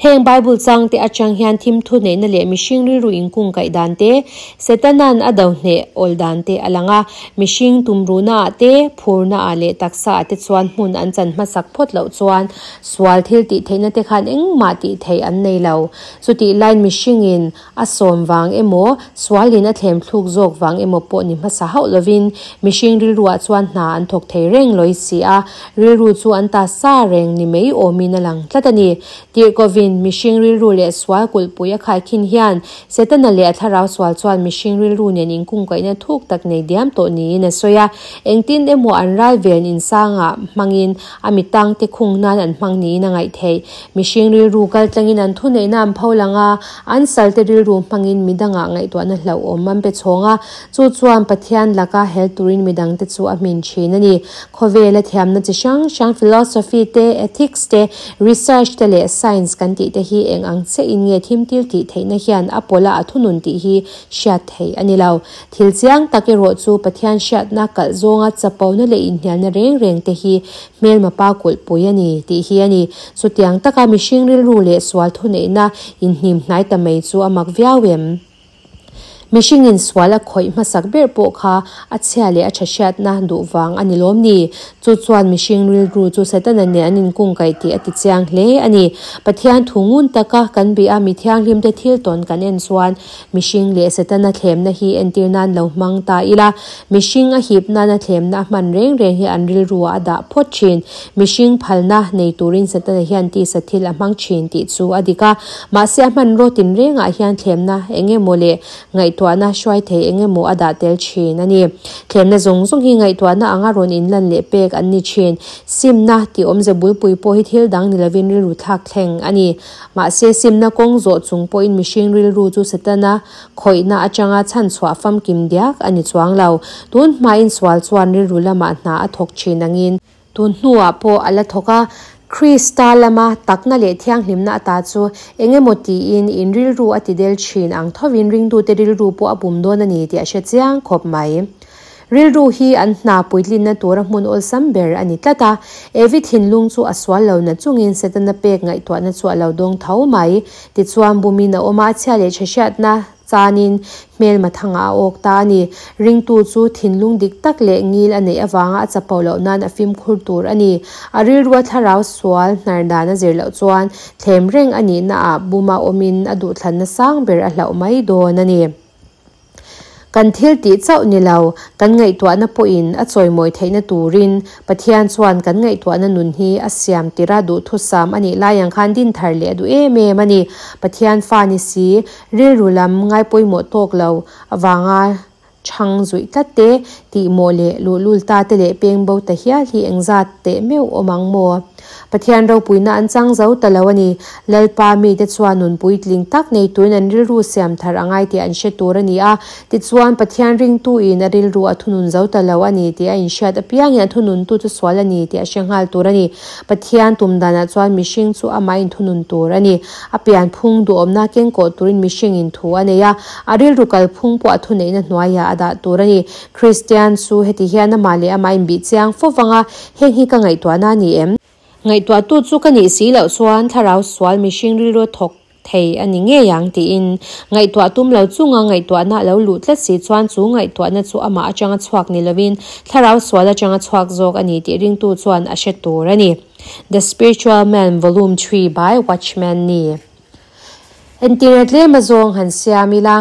Heng Bible changte atang hian thim thuneihna leh mihring rilru inkungkaih dan te, Setana'n a do hneh awl dan te a lang a. Mihring tumruhna ah te, phurna ah leh taksa ah te chuan hmun an chan hmasak phawt loh chuan sual thil tih theihna te khan engmah tih theih an nei lo. Chutih laiin mihringin A sawm vang emaw, sualin a thlem thluk zawk vang emaw pawh ni hmasa hauh lovin mihring rilruah chuan hna an thawk thei reng lawi si a, rilru chu an ta sa reng ni mai awmin a lang tlat a ni. Tirhkovin mihring rilru leh sual kulhpui a khaikhin hian Setana leh a thlarau sual chuan mihring rilru nen inkungkaihna thuk tak nei diam tawh niin a sawi a, engtin emaw an ral ven insangah hmangin a mitangte khung nan an hmang niin a ngaih theih. Mihring rilru kaltlangin an thuneihna an pho lang a, an salte rilru hmangin midangah ngaihtuahna hlauhawm an pe chhawng a, chu chuan Pathian laka hel turin midangte chu a hmin thin a ni. Khawvela thiamna chi hrang hrang philosophy te, ethics te, research te leh science kan tih te hi eng ang chiahin nge thimtil tih theihna hian a pawla a thunun tih hi hriat theih a ni lo. Thil chiang tak erawh chu Pathian hriatna kalh zawnga chapona leh inhnialna reng reng te hi hmelma pa kulhpui a ni tih hi a ni. Chutiang taka mihring rilru leh sual thuneihna inhnim hnai ta mai chu a mak viau em? Mihringin sual a khawih hmasak ber pawh kha a chhia leh a tha hriatna duh vang a ni lawm ni? Chu chuan mihring rilru chu Setana nen an inkungkaih tih a ti chiang hle a ni. Pathian thu ngun taka kan bih a mi thianghlimte thil tawn kan en chuan Mihring leh Setana thlemna hi entir nan lo hmang ta ila, mihring a hip nana thlemna a hman reng reng hi an rilruah a dah phawt thin. Mihring phalna nei turin Setana hian tisa thil a hmang thin tih chu a dik a, mahse a hmanraw tinrengah hian thlemna eng emaw leh ngaihtuahna hruai thei eng emaw a dah tel thin a ni. Thlemna zawng zawng hi ngaihtuahna anga rawn inlan leh pek an ni thin. Simna tih awmze bulpui pawh hi thil dang ni lovin rilru thlak thleng a ni. Mahse, simna kawng zawh chung pawhin mihring rilru chu Setana khawihna atanga chhanchhuah famkim diak a ni chuang lo. Tun hmain sual chuan rilru lamah hna a thawk thin angin, tun hnuah pawh a la thawk a, Krista lama takna leh thianghlimna ata chu eng emaw tiin in rilru a ti del thin ang thovin ringtute rilru pawh a bum dawn a ni tih a hre chiang khawp mai. Rilru hi an hna puitlinna tura hmun awlsam ber a ni tlat a. Evi thinlung chu a sual lo na chungin Setana pek ngaihtuahna chu a lo dawng tho mai. Tichuan, bumin a awm a, a chhia leh chhe hriatna sanin hmelma thangah a awk ta a ni. Ringtu chu thinlung dik tak leh ngil a neih avanga a chapo loh nan a fimkhur tur a ni. A rilrua thlarau sual hnar dan a zir loh chuan thlem reng a nihnaah buma awmin a duhthlanna sang ber a hlauh mai dawn a ni. Kan thil tih chauh ni lo, kan ngaihtuahna pawhin a chawimawi theihna turin Pathian chuan kan ngaihtuahna nun hi a siam tir a, duhthusam a nih lai ang khan din thar leh a duh em em a ni. Pathian fa ni si, rilru lam ngaipawimawh tawk lo avanga chhang zuih tlat te, tihmawh leh luhlul ta te leh peng bo ta hial hi engzat teh meuh awm ang maw? Pathian ropuina an chang zo ta lo a ni. Lalpa mite chuan nun puitling tak nei turin an rilru siam thar a ngai tih an hre tur a ni a. Tichuan, Pathian ringtuin a rilru a thunun zo ta lo a ni tih a inhriat apiangin a thununtu chu sual a ni tih a hre nghal tur a ni. Pathian tum danah chuan mihring chu amah inthunun tur a ni. A pianphung duhawmna kengkawh turin mihringin thu a nei a, a rilru kalphung pawh a thuneihna hnuaiah a dah tur a ni. Kristian chu heti hian amah leh amah inbih chiang fo vang a, Heng hi ka ngaihtuahna a ni em? Ngaihtuahtu chu ka nih si loh chuan thlarau sual mihring rilru thawk thei a ni ngei ang tiin ngaihtuah tum lo chunga ngaihtuahna a lo luh tlat si chuan chu ngaihtuahna chu amah atanga chhuak ni lovin thlarau sual atanga chhuak zawk a ni tih ringtu chuan a hre tur a ni. The Spiritual Man Volume Three by Watchman Nee. Entirna tlem azawng han siam ila.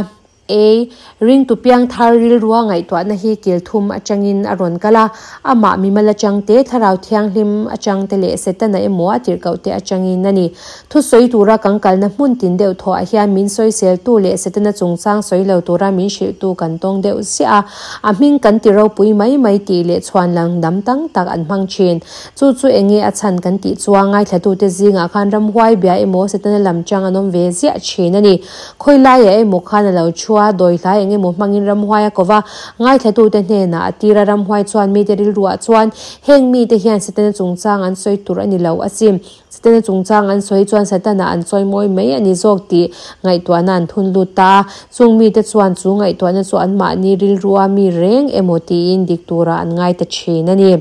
A, Ringtu piangthar rilrua ngaihtuahna hi kil thum atangin a rawn kal a, amah mimal atang te, Thlarau Thianghlim atang te leh Setana emaw a tirhkoh te atangin a ni. Thusawi tura kan kalna hmun tin deuh thawhah hian min sawiseltu leh Setana chungchang sawi lo tura min hrilhtu kan tawng deuh ziah a, a hming kan ti ropui mai mai tih leh chhuan lang dam tang tak an hmang thin. Chu chu enge a chhan kan tih chuan ngaithlatute zingah khan ramhuai bia emaw Setana lam chang an awm ve ziah thin a ni. Khawi laiah emaw khan a lo thu a, dawi hlai eng emaw hmangin ramhuai a ko va, ngaithlatute hnenah a tir a, ramhuai chuan mite rilruah chuan heng mite hian Setana chungchang an sawi tur a ni lo asin, Setana chungchang an sawi chuan Setana an chawi mawi mai a ni zawk tih ngaihtuahna an thun lut ta a, chung mite chuan chu ngaihtuahna chu anmahni rilrua mi reng emaw tiin dik turah an ngai ta thin a ni.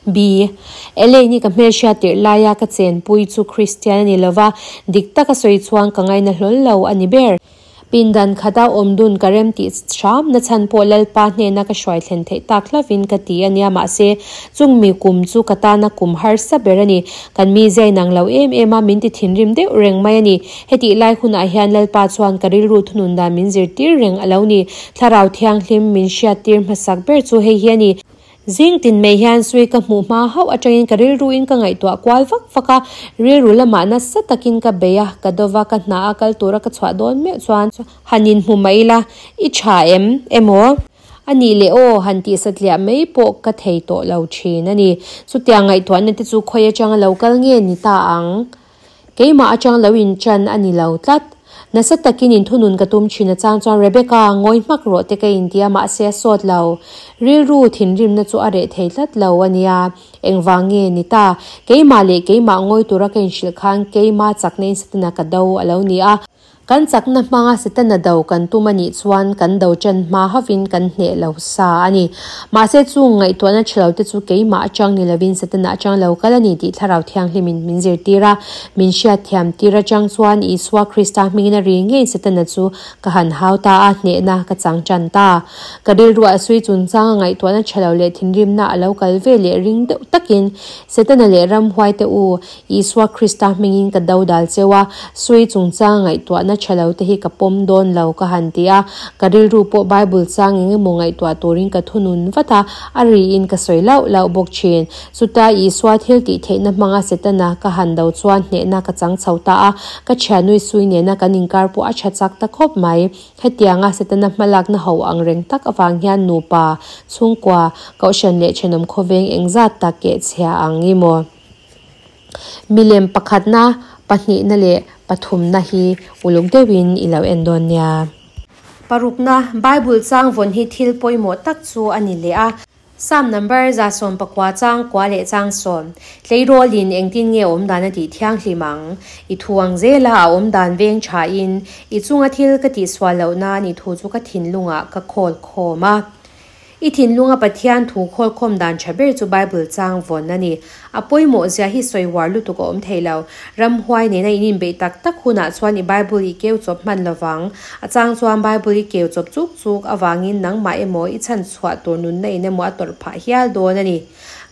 B. Elaine hi ka hmelhriat tirh laia ka chenpui chu Kristian a ni lova, dik taka sawi chuan ka ngaina hlawl lo a ni ber. Pindan khata awm dun ka rem tih hram na chhan pawh Lalpa hnena ka hruai thlen theih tak hlavin ka ti a nia mahse chung mi kum chu ka tana kum harsa ber a ni. Kan mi zai nang lo em em a, min ti thinrim deuh reng mai a ni. Hetih lai hunah hian Lalpa chuan ka rilru thunun dan min zirtir reng a lo ni. Thlarau Thianghlim min hriattir hmasak ber chu hei hi a ni. Zing tin mai hian sui ka hmuh hma hauh atangin ka rilruin ka ngaihtuah kual vak vak a, rilru lamah nasa takin ka bei a, ka dova ka hna a kal tura ka chhuah dawn meuh chuan han inhmu mai ila, i tha em? Emaw? A nih leh aw, han tih satliah mai pawh ka thei tawh lo thin a ni. Chutiang ngaihtuahna te chu khawi atanga lo kal nge ni ta ang? Keimah atang lo inṭan a ni lo tlat. Nasa takin inthunun ka tum thin a chang chuan Rebecca, ngawi hmak rawh te ka inti a, mahse a sawt lo. Rilru thinrimna chu a reh thei tlat lo a nia. Engvang nge ni ta? Keimah leh keimah ngawi tura ka inhrilh khan keima chakna in Setana ka do a lo ni a. Kan chakna hmanga Setana do kan tum a nih chuan kan do ṭan hma hovin kan hneh lo sa a ni. Mahse chung ngaihtuahna ṭha lo te chu keimah aṭang ni lovin Setana aṭang lo kal a ni tih Thlarau Thianghlimin min zirtir a. Min hriatthiam tir aṭang chuan Isua Krista hmingin a ri ngei Setana chu ka han hau ta a, hnehna ka chang ṭan ta. Ka rilruah sui chungchanga ngaihtuahna ṭha lo leh thinrimna a lo kal ve leh ring deuh takin Setana leh ramhuaite u Isua Krista hmingin ka do dal cheu a, sui chungchang ngaihtuahna tha lo te hi ka pawm dawn lo ka han ti a, ka rilru pawh Bible chang eng emaw ngaihtuah turin ka thunun vat a, a riin ka sawi lauh lauh bawk thin. Chuta Isua thil tih theihna hmanga Setana ka han do chuan hnehna ka chang chho ta a, ka thianui sui nena kan inkar pawh a tha chak ta khawp mai. Hetianga Setana hmalakna ho ang reng tak avang hian nupa, chhungkua, kohhran leh thenawm khawveng engzat tak kehchhia ang i maw? Milem pakhatna, pahnihna leh pathumna hi uluk deuhin i lo en dawn nia. Parukna, Bible chang vawn hi thil pawimawh tak chu a ni leh a. Psalm number 119 chang kua leh chang sawm, Tleirawlin engtin nge awm dan a tih thianghlim ang? I thu ang zela a awm dan veng thain, i chunga thil ka tihsual loh nan i thu chu ka thinlungah ka khawl khawm a. I thinlunga Pathian thu khawlkhawm dan tha ber chu Bible chang vawn a ni. A pawimawh zia hi sawi uar lutuk a awm thei lo. Ramhuai nena in inbeih tak tak hunah chuan i Bible i keu chawp hman lovang. A chang chuan Bible i keu chawp chuk chuk avangin nangmah emaw i chhan chhuah tur nunna in emaw a tawrh phah hial dawn a ni.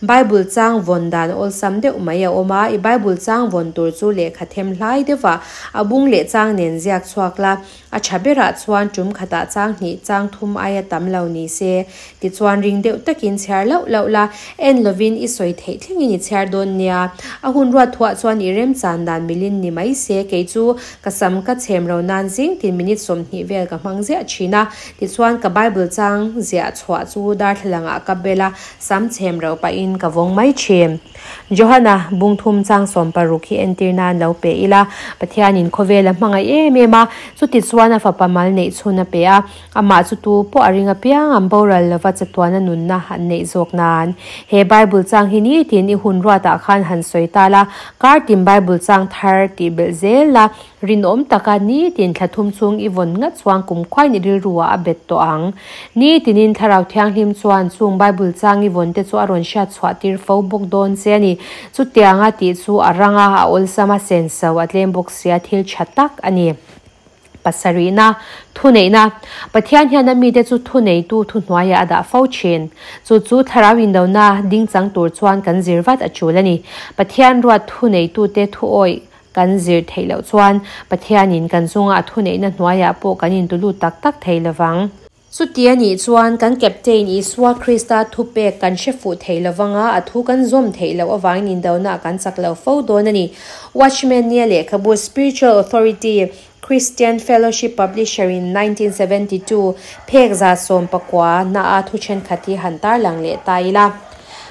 Bible chang vawn dan awlsam deuh mai a awm a, i Bible chang vawn tur chu lehkha them hlai deuhah a bung leh chang nen ziak chhuak la. A tha berah chuan tum khatah chang hnih chang thum aia tam lo ni se, tichuan ring deuh takin chhiar lauh lauh la, en lovin i sawi theih thlengin i chhiar dawn nia. A hun ruat thuah chuan i remchan dan milin ni mai se, kei chu ka sam ka chhem ro nan zing tin minute 20 vel ka hmang ziah thin a, tichuan ka Bible chang ziah chhuah chu darthlalangah ka bel a, sam chhem ro pahin ka vawng mai thin. Johana bungthum chang 16 hi entir nan lo pe ila, Pathianin khawvel a hmangaih em em a, chuti chuan a fapa mal neih chhun a pe a, amah chu tu pawh a ring apiang an boral lova chatuana nunna an neih zawk nan. He Bible chang hi nitin i hun ruatah khan han sawi ta la, kar tin Bible chang thar tih belh zel la, Rinawm taka nitin thla thum chung i vawn ngat chuan kumkhuain i rilruah a bet tawh ang. Nitinin Thlarau Thianghlim chuan chung Bible chang i vawn te chu a rawn hriat chhuah tir fo bawk dawn che a ni. Chutianga tih chu a rang a, a awlsam a, senso a tlem bawk sia thil tha tak a ni. Pasarihna, Thuneihna, Pathian hian a mite chu thuneitu thuhnuaiah a dah fo thin. Chu chu Thlarau indona dingchang tur chuan kan zir vat a tul a ni. Pathian ruat thuneitute thuawih Kan zir theih loh chuan Pathianin kan chunga a thuneihna hnuaiah pawh kan intulut tak tak thei lovang. Chuti a nih chuan kan Captain Isua Krista thupek kan hre fuh thei lovang a, a thu kan zawm theih loh avangin indona kan chak lo fo dawn a ni. Watchman nia lehkhabu Spiritual Authority, Christian Fellowship Publisher in 1972, phek 190 na a thu thenkhat hi han tarlang leh ta ila.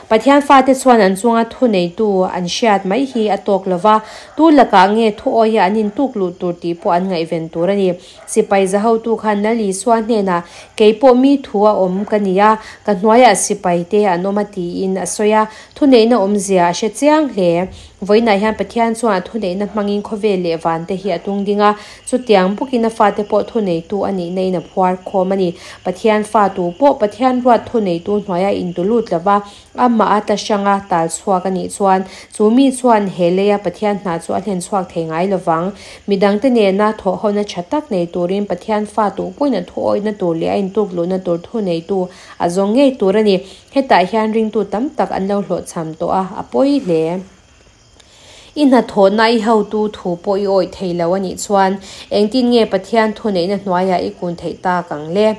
Pathian fate chuan an chunga thuneitu an hriat mai hi a tawk lo va, tu lakah nge thu awia an intuk luh tur tih pawh an ngaihven tur a ni. Sipai zahotu khan Lal Isua hnenah, Kei pawh mi thu a awm ka ni a, ka hnuaiah sipai te an awm a tiin a sawi a, thuneihna awmzia a hre chiang hle. Vawiinah hian Pathian chuan a thuneihna hmangin khawvel leh van te hi a tung ding a, chutiang bawkin a fate pawh thuneitu a nihna in a phuar khawm a ni. Pathian fa tu pawh Pathian ruat thuneitu hnuaia intu lut lova amah a tla hranga tal chhuak a nih chuan chu mi chuan he leia Pathian hna chu a hlen chhuak thei ngai lovang. Midangte nena thawhhona tha tak nei turin Pathian fa tu pawhin a thuawihna tur leh a intuk luhna tur thuneitu a zawng ngei tur a ni. Hetah hian ringtu tam tak an lo hlawhchham tawh a, a pawi hle. I hnathawhna i hotu thu pawh i awih thei lo a nih chuan engtin nge Pathian thuneihna hnuaiah i kun theih tak ang le?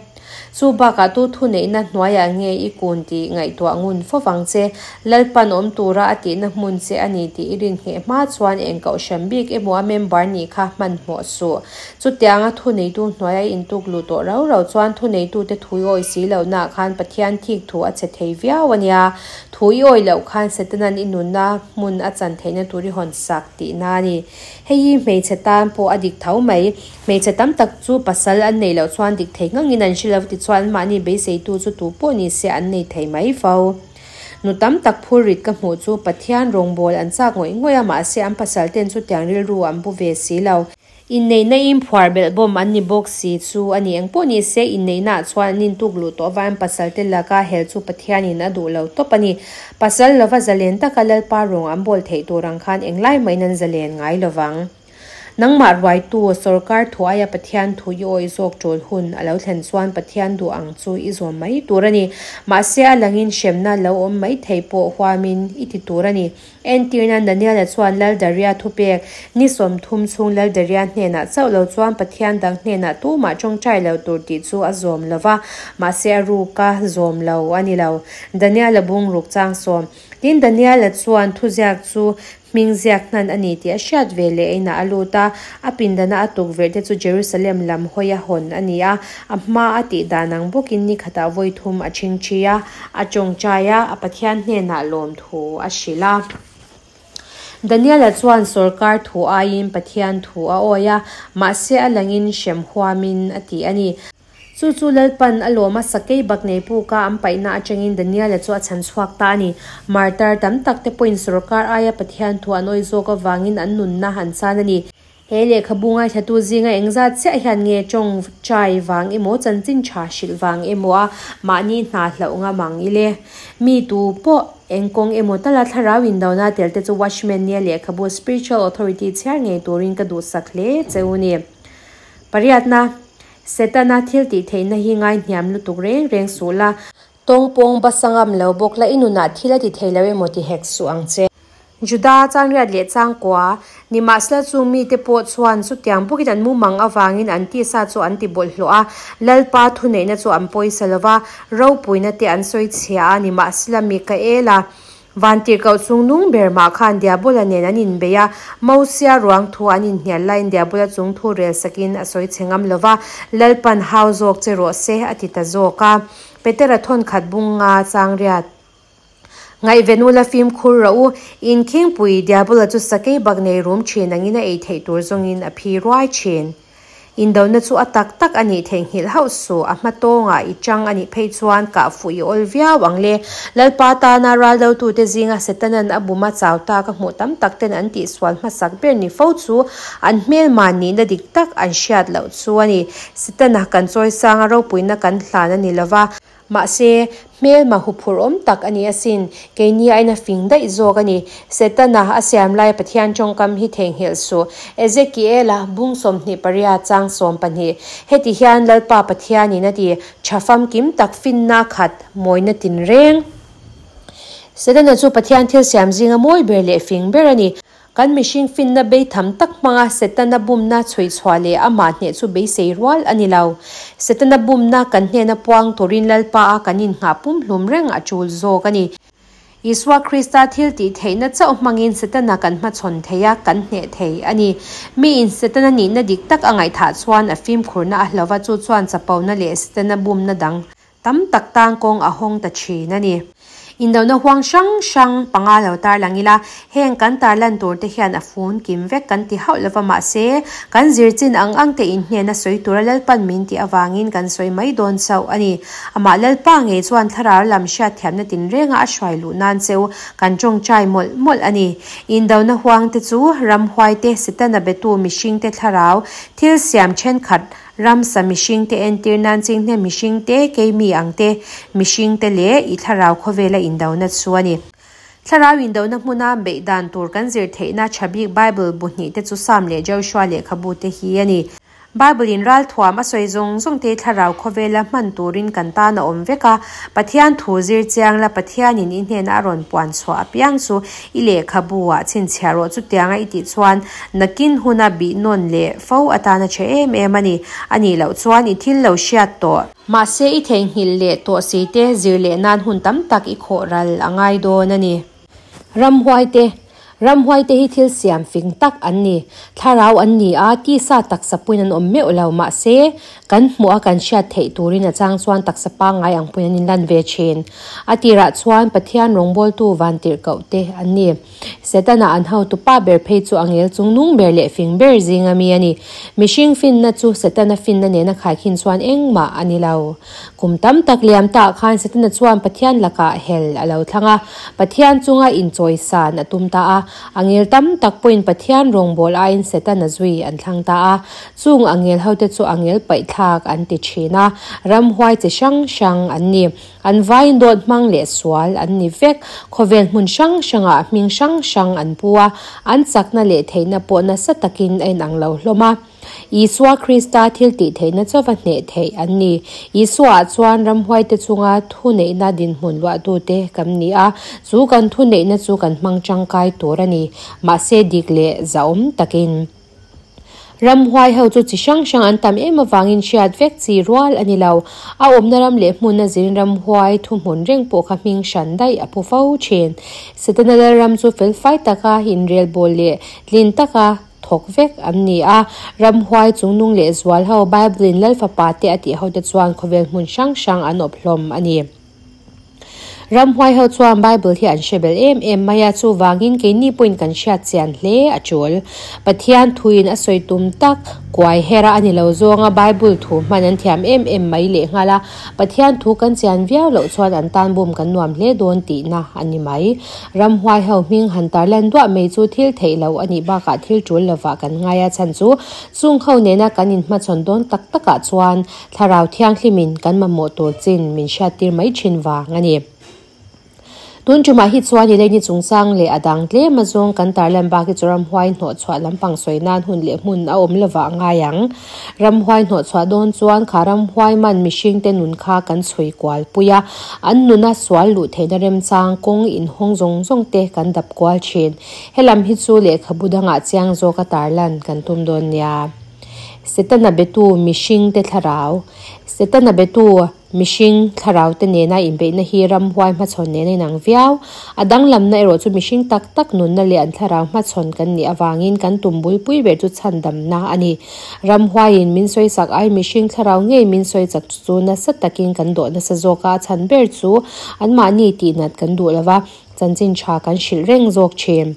Chu bakah tu thuneihna hnuaiah nge i kun tih ngaihtuah ngun fo vang che? Lalpan awm tura a tihna hmun che a ni tih i rinhneh hma chuan eng kohhran bik emaw a member nih kha hmanhmawh suh. Chutianga thuneitu hnuaia intuk luh tawh rau rau chuan thuneitute thu i awih si lohnaah khan Pathian thik thu a che thei viau a nia. Thu i awih loh khan Setanan i nunna hmun a chan theihna tur i hawn sak tihna a ni. Hei hi hmeichhe tan pawh a dik tho mai. Hmeichhe tam tak chu pasal an neih loh chuan dik thei ngangin an hre lo tichuan anmahni beiseitu chu tu pawh ni se an nei thei mai fo. Nu tam tak phurrit ka hmuh chu Pathian rawngbâwl an châk ngawih ngawih a mahse an pasal ten chutiang rilru an pu ve si lo. Inneihna inphuar belh bawm an ni bawk si chu a ni. Engpawh ni se inneihnaah chuan an intuk luh tawh avangin pasalte laka hel chu Pathianin a duh lo tawp a ni. Pasal lova zalen taka Lalpa rawng an bawl theih tur ang khan englai mahin an zalen ngai lovang. Nangmah ruaitu, sawrkar thu aia Pathian thu i awih zawk tul hun a lo thlen chuan Pathian duh ang chu i zawm mai tur a ni. Mahse a langin hremna lo awm mai thei pawh huamin i ti tur a ni. Entirna, Daniela chuan Lal Daria thupek, Ni 30 chhung Lal Daria hnenah chauh lo chuan Pathian dang hnenah tumah tawngtai lo tur tih chu a zawm lo va, mahse a ruka zawm lo a ni lo. Daniela bung ruk chang sawm. Tin, Daniela chuan thuziak chu hming ziak hnan a ni tih a hriat ve leh inah a lut a, a pindana a tukverh te chu Jerusalem lam hawi a hawn a ni a, a hma a tih dan ang bawkin ni khatah vawi thum a chingchi a, a tawngtai a, a Pathian hnenah lawm thu a hrilh a. Daniela chuan sawrkar thu aiin Pathian thu a awi a, mahse a langin hrem huamin a ti a ni. Chu chu Lalpan a lawm a, sakei bak nei puka an paihna atangin Daniela chu a chhan chhuak ta a ni. Martar tam tak te pawhin sawrkar aia Pathian thu an awi zawk avangin an nunna an chan a ni. He lehkhabu ngaithlatu zinga engzat chiah hian nge tawngtai vang emaw chanchin tha hrilh vang emaw a mahni hna hlauh ngam ang ile? Mi tu pawh eng kawng emaw tala thlarau indona tel te chu Watchman nia lehkhabu Spiritual Authority chhiar ngei turin ka duhsak hle che u ni. Pariatna, Setana thil tih theihna hi ngaihniam lutuk reng reng suh la. Tawngpawng basa ngam lo bawk la i nunah thil a ti thei lo emaw ti hek suh ang che. Juda changriat leh changkua, nimahsela chu mite pawh chuan chutiang bawkin an mumang avangin an tisa chu an ti bawlhhlawh a, Lalpa thuneihna chu an pawisa lo va, ropuina te an sawi chhia a, nimahsela Mikaela vantirhkoh chungnung ber mah khan Diabola nen an inbei a, Mosia ruang thu an inhnial laiin Diabola chung thu rel sakin a sawi chhe ngam lo va, Lalpan hau zawk che rawh se a ti ta zawk a. Petera thawnkhat bunga changriat. Ngaihven ula fimkhur rawh u, inkhingpui Diabola chu sakei bak nei rum thin angin a ei theih tur zawngin a phi ruai thin. Indona chu a tak tak a nih theihnghilh hauh suh, a hma tawngah i chang a nih phei chuan kah fuh i awl viau ang le. Lalpa tana ral dotute zinga Setanan a buma chau tak a hmuh tam tak ten an tihsual hmasak ber ni fo chu an hmelma nihna dik tak an hriat loh chu a ni. Setana kan chawisanga ropuina kan hlan a ni lova. Mahse, hmelma huphurh awm tak a ni asin, keini aiin a fing daih zawk a ni. Setana a siam lai Pathian tawngkam hi theihnghilh suh. Ezekiela bung 28 chang 12, Heti hian Lalpa Pathianin a ti, Tha famkim tak finna khat mawina tinreng. Setana chu Pathian thil siam zinga mawi ber leh fing ber a ni. Kan mihring finna beitham tak hmanga Setana bumna chhui chhuah leh amah hneh chu beisei rual a ni lo. Setana bumna kan hnena puang turin Lalpa a kan innghah pumhlum reng a tul zawk a ni. Isua Krista thil tih theihna chauh hmangin Setana kan hmachhawn thei a, kan hneh thei a ni. Miin Setana nihna dik tak a ngaihthah chuan a fimkhurna a hlauh a, chu chuan chapona leh Setana bumna dang Tam tak tan kawng a hawng ta thin a ni. Indona huang hrang hrang panga lo tarlang ila, heng kan tarlan tur te hian a fun kim vek kan ti hauh lova mahse, kan zir chin ang ang te inhnena sawi tura Lalpan min tih avangin kan sawi mai dawn chauh a ni. Amah Lalpa ngei chuan thlarau lam hriatthiamna tinrenga a hruai luh nan cheu kan tawngtai mawlh mawlh a ni. Indona huang te chu ramhuai te, Setana betu mihring te thlarau thil siam thenkhat, Ramsa mihringte entir nan chinghne mihringte, keimi ang te, mihringte leh i thlarau khawvela indona chu a ni. Thlarau indona hmuna beih dan tur kan zir theihna tha bik Bible bu hnih te chu Psalm leh Joshua lehkhabu te hi a ni. Bible in ralthuam a sawi zawng zawng te thlarau khawvela hman turin kan tan a awm vek a, Pathian thu zir chiang la Pathianin i hnena a rawn puan chhuah apiang chu i lehkhabu ah chhinchhiah rawh chutianga i tih chuan Nakin huna bih nawn leh fo atana tha em em a ni. A nih loh chuan i thil lo hriat tawh. Mahse i theihnghilh leh tawh si te zir leh nan hun tam tak i khawh ral a ngai dawn a ni. Ramhuai te, Ramhuai te hi thil siam fing tak an ni. Thlarau an ni a, tisa taksa puiin an awm meuh lo. Mahse, kan hmuh a kan hriat theih turin a chang chuan taksa pangngai ang puiin an inlan ve thin. A tirah chuan Pathian rawngbawltu vantirhkoh te an ni. Setana an hotu pa ber phei chu angel chungnung ber leh fing ber zinga mi a ni. Mihring finna chu Setana finna nena khaikhin chuan engmah a ni lo. Kum tam tak liam ta khan Setana chuan Pathian lakah hel a lo thlang a, Pathian chunga inchawisan a tum ta a. Angel tam tak pawhin Pathian rawngbâwl aiin Setana zui an thlang ta a. Chung angel hote chu angel paihthlak an ti thin a, ramhuai chi hrang hrang an ni. An vaiin dawt hmang leh sual an ni vek. Khawvel hmun hrang hrangah hming hrang hrang an pu a, an chakna leh theihna pawh nasa takin a inang lo hlawm a. Isua Krista thil tih theihna chauva hneh theih an ni. Isuaah chuan ramhuaite chunga thuneihna dinhmun luahtute kan ni a, chu kan thuneihna chu kan hmang tangkai tur a ni. Mahse dik leh zahawm takin. Ramhuai ho chu chi hrang hrang an tam em avangin hriat vek chi rual a ni lo. A awmna ram leh hmun a zirin ramhuai thuhmun reng pawh kha hming hran daih a pu fo thin. Setana Lalram chu felfai taka inrelbawl leh tlin taka thawk vek an ni a. Ramhuai chungnung leh zual ho Bible-in Lalfapa te a tih hote chuan khawvel hmun hrang hrang an awp hlawm a ni. Ramhuai ho chuan Bible hi an hre bel em em mai a, chuvangin keini pawhin kan hriat chian hle a tul. Pathian thuin a sawi tum tak kuai hera a ni lo zawnga Bible thu hman an thiam em em mai lehnghal a, Pathian thu kan chian viau loh chuan an tan bum kan nuam hle dawn tihna a ni mai. Ramhuai ho hming han tarlan duah mai chu thil theih loh a nih bakah thil tul lovah kan ngai a chhan chu chung ho nena kan inhmachhawn dawn tak takah chuan Thlarau Thianghlimin kan mamawh tur chin min hriattir mai thin vang a ni. Tun tumah hi chuan i leini chungchang leh a dang tlem azawng kan tarlan bak hi chu ramhuai hnawhchhuah lampang sawi nan hun leh hmun a awm lovah a ngai ang. Ramhuai hnawhchhuah dawn chuan kha ramhuai man mihringte nun kha kan chhui kual pui a, an nuna sual luh theihna remchang kawng inhawng zawng zawng te kan dap kual thin. Helam hi chu lehkhabu dangah chiang zawka tarlan kan tum dawn nia. Setana betu mihringte thlarau. Setana betu mihring thlarau te nena inbeihna hi ramhuai hmachhawn nena inang viau. A danglamna erawh chu mihring tak tak nunna leh an thlarau hmachhawn kan nih avangin kan tum bulpui ber chu chhandamna a ni. Ramhuaiin min sawisak ai mihring thlarau ngei min sawichak chu nasa takin kan dawh nasa zawk a, a chhan ber chu anmahni tihnat kan duh lova chanchin tha kan hrilh reng zawk thin.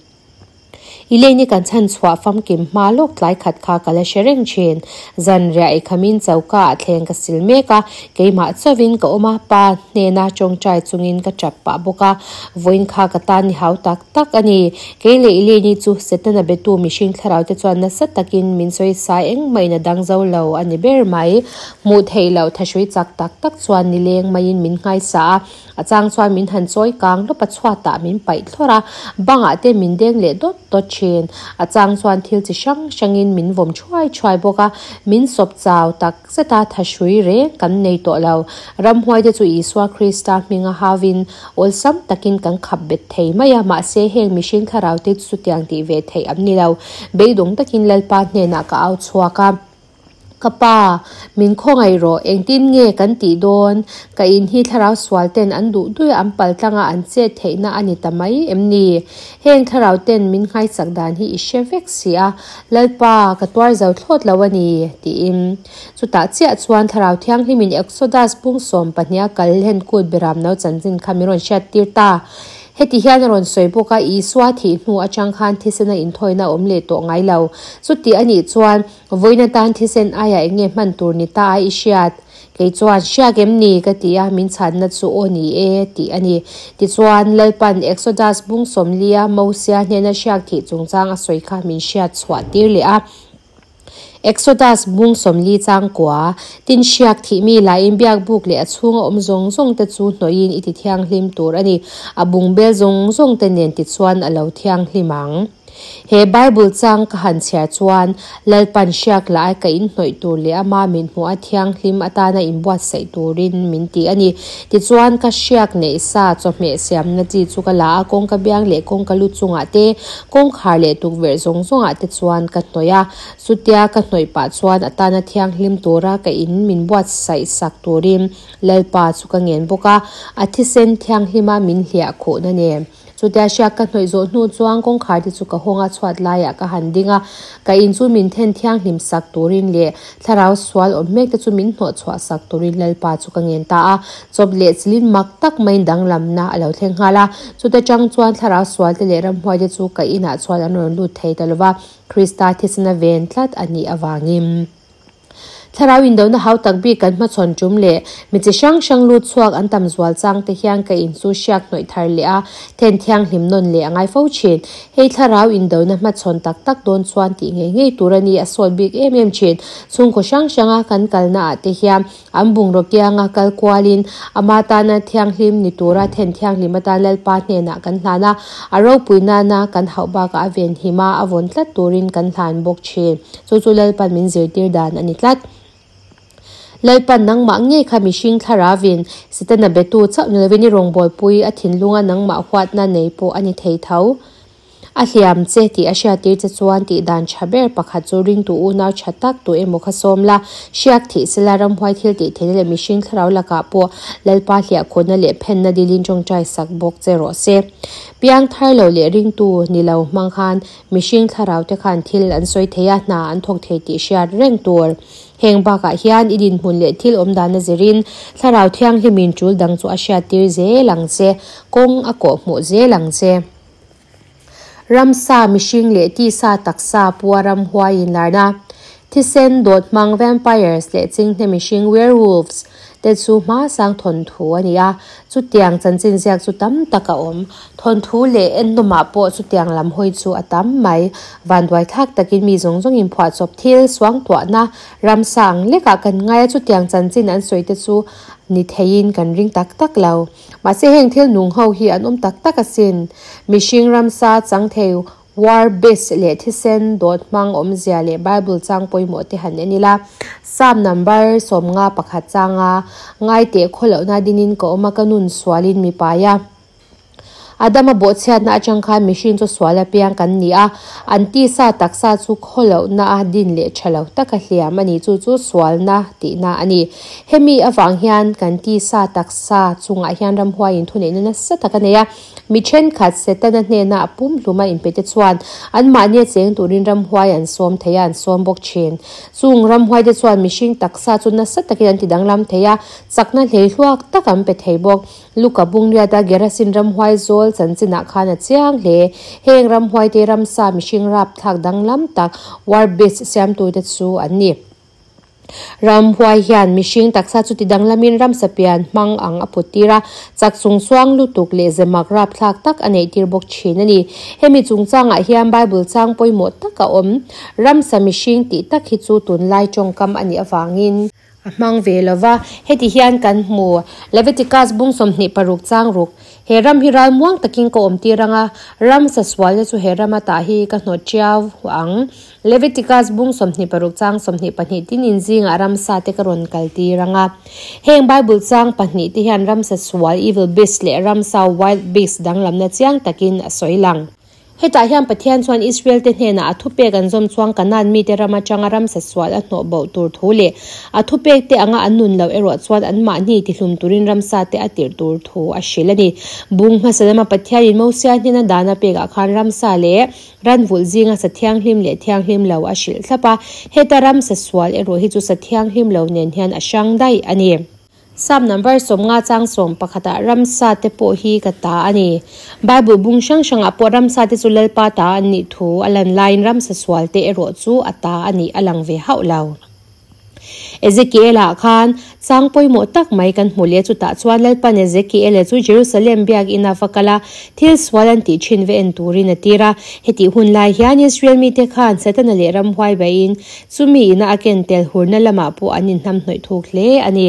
I leini kan chhan chhuah famkim hma lawk tlai khat kha ka la hre reng thin. Zan riah ei khamin choka ah thleng ka sil mek a, keimah chauhin ka awm a, pa hnena tawngtai chungin ka tap pah bawk a. Vawiin kha ka tan ni hau tak tak a ni. Kei leh i leini chu Setana betu mihring thlarau te chuan nasa takin min sawi sai engmah in a dang zo lo a ni ber mai. Hmuh theih loh thahrui chak tak tak chuan nileng maiin min nghaisa a. A chang chuan min han chawi kang lawp a chhuatah min paih thlawrh a, bangah te min deng leh dawt dawt thin. A chang chuan thil chi hrang hrangin min vawm thuai thuai bawk a, min sawp chau tak zet a, thahrui reng kan nei tawh lo. Ramhuai te chu Isua Krista hminga hauin awlsam takin kan khap bet thei mai a, mahse heng mihring thlarau te chu chutiang tih ve theih an ni lo. Beidawng takin Lalpa hnenah ka au chhuak a. Ka pa, min khawngaih rawh, engtin nge kan tih dawn? Ka in hi thlarau sual ten an duh duih a, an pal tlang a, an chet theihna a ni ta mai em ni? Heng thlarau ten min nghaichak dan hi i hre vek si a, Lalpa, ka tuar zo thlawt lo a ni, tiin. Chutah chiah chuan Thlarau Thianghlimin Exodus pung 12 a kal hlen kut Beramno chanchin kha min rawn hriattir ta. Heti hian a rawn sawi bawk a, Isua thih hnu atang khan thisena inthawina a awm leh tawh ngai lo. Chuti a nih chuan, Vawiin atan thisen aiah eng nge hman tur ni ta a i hriat? Kei chuan, Hriak em ni? ka ti a, min chhanna chu aw ni e tih a ni. Tichuan, Lalpan Exodus bung 40 a Mosia hnena hriak thih chungchang a sawi kha min hriat chhuah tir leh a. Exodus bung 40 chang kua, Tin hriak thih mi laiin biakbuk leh a chhunga awm zawng zawng te chu hnawhin i ti thianghlim tur a ni. A bungbel zawng zawng te nen tichuan a lo thianghlim ang. He Bible chang ka han chhiar chuan Lalpan hriak la ai ka inhnawih tur leh ama min hmuh a thianghlim atana inbuatsaih turin min ti a ni. Tichuan ka hriak neih sa chawhmeh siamna chi chu ka la a, kawngka biang leh kawngka lu chungah te, kawngkhar leh tukverh zawng zawngah te chuan ka hnawih a. Chutia ka hnawih pah chuan atana thianghlim tura ka in min buatsaih sak turin Lalpa chu ka ngen bawk a, a thisen thianghlima min hliah khuhna nen. Chutia hriak ka hnawih zawh hnu chuan kawngkhar te chu ka hawng a, chhuat laiah ka han ding a, ka in chu min then thianghlim sak turin leh thlarau sual awm mek te chu min hnawh chhuah sak turin Lalpa chu ka ngen ta a. Chawp leh chilin mak tak maiin danglamna a lo thleng nghal a, chuta tang chuan thlarau sual te leh ramhuai te chu ka inah chuan an rawn lut thei ta lova, Krista thisena ven tlat a nih avangin. Thlarau indona hau tak bik kan hmachhawn tum leh mi chi hrang hrang lut chhuak an tam zual chang te hian ka in chu hriak hnawih thar leh a, then thianghlim nawn leh a ngai fo thin. Hei thlarau indona hmachhawn tak tak dawn chuan tih ngei ngei tur a ni, a sawt bik em em thin. Chhungkaw hrang hranga kan kalna ah te hian an bungraw kianga kal kualin ama tana thianghlim ni tura then thianghlim atan Lalpa hnenah kan hlan a, a ropui nana kan hauh bakah a venhim a, a vawn tlat turin kan hlan bawk thin. Chu chu Lalpan min zirtir dan a ni tlat. Lalpan nangmah ngei kha mihring thlaravin Setana betu chauh ni lovin i rawngbawlpui a thinlunga nangmah huatna nei pawh a ni thei tho. A hliam che tih a hriattir che chuan tih dan tha ber pakhat chu ringtu unau tha tak tu emaw kha sawm la, hriak thih sela ramhuai thil tih theihna leh mihring thlarau lakah pawh Lalpa hliahkhawhna leh phenna dilin tawngtai sak bawk che rawh se. Piang thar lo leh ringtu ni lo hmang khan mihring thlarau te khan thil an sawi thei a, hna an thawk thei tih hriat reng tur. Heng bakah hian i dinhmun leh thil awmdana zirin Thlarau Thianghlimin tul dang chu a hriattir zel ang che, kawng a kawhhmuh zel ang che. Ramsa, mihring leh tisa taksa pua ramhuai inlarna, thisen dawt hmang vampires leh chinghne mihring werewolves te chu hmasang thawnthu a ni a, chutiang chanchin ziak chu tam tak a awm. Thawnthu leh ennawmah pawh chutiang lam hawi chu a tam mai. Vanduai thlak takin mi zawng zawngin phuahchawp thil suangtuahna ramsa ang lekah kan ngai a, chutiang chanchin an sawi te chu ni theiin kan ring tak tak lo. Mahse heng thil nung ho hi an awm tak tak asin. Mihring ramsa chang thei war beast leh thisen dawt hmang awmzia leh Bible chang pawimawh te han en ila. Psalm number 51 changa ngai teh khawlohna dinin ka awm a ka nun sualin mi pai a. Adama bawhchhiatna atang khan mihring chu sual apiang kan ni a, an tisa taksa chu khawlohna a din leh tha lo taka hliam a ni, chu chu sualna tihna a ni. Hemi avang hian kan tisa taksa chungah hian ramhuaiin thuneihna nasa tak a nei a, mi thenkhat Setana hnena a pumhluma inpete chuan anmahnia cheng turin ramhuai an sawm thei a, an sawm bawk thin. Chung ramhuaite chuan mihring taksa chu nasa takin an tidanglam thei a, chakna hleihluak tak an pe thei bawk. Luka Bungriata Gerasin ramhuai zawl chanchinah khan a chiang hle. Heng ramhuaite ramsa mihring rapthlak danglam tak war beast siamtute chu an ni. Ramhuai hian mihring taksa chu tidanglamin ramsa pian hmang ang a put tir a, chak chungchuang lutuk leh zemak rapthlak tak a neih tir bawk thin a ni. Hemi chungchangah hian Bible chang pawimawh tak a awm. Ramsa mihring tih tak hi chu tunlai tawngkam a nih avangin. A hmang ve lo va, heti hian kan hmu. Leviticus bung 26 chang ruk, He ram hi ral muang takin ka awm tir ang a, ram sasualna chu he rama tah hi ka hnawt ṭiau ang. Leviticus bung 26 chang 22 tin in zingah ramsa te ka rawn kal tir ang a. Heng Bible chang pahnih te hian ramsa sual, evil beast, leh ramsa, wild beast, danglamna chiang takin a sawi lang. Hetah hian Pathian chuan Israel-te hnenah a thupek an zawm chuang Kanaan mite ram atanga ramsa sual a hnawh boh tur thu leh a thupekte anga an nun loh erawh chuan anmahni tihlum turin ramsate a tirh tur thu a hrilh a ni. Bung hmasa lama Pathianin Mosia hnena dan a pekah khan ramsa leh ranvulh zinga sa thianghlim leh thianghlim lo a hrilh thlap a, heta ramsa sual erawh hi chu sa thianghlim lo nen hian a hrang daih a ni. Psalm number 50 chang 11 ah ramsa te pawh hi ka ta a ni. Bible bung hrang hrangah pawh ramsa te chu Lalpa ta an nih thu a lan laiin ramsa sual te erawh chu a ta a nih a lang ve hauh lo. Ezekiel-ah khan chang pawimawh tak mai kan hmu leh chutah chuan Lalpan Ezekiel-a chu Jerusalem biakina va kal a, thil sual an tih thin ve en turin a tir a. Hetih hun lai hian Israel mite khan Setana leh ramhuai baiin Chumi ina a ken tel hurna lamah pawh an inhnamhnawih thuk hle a ni.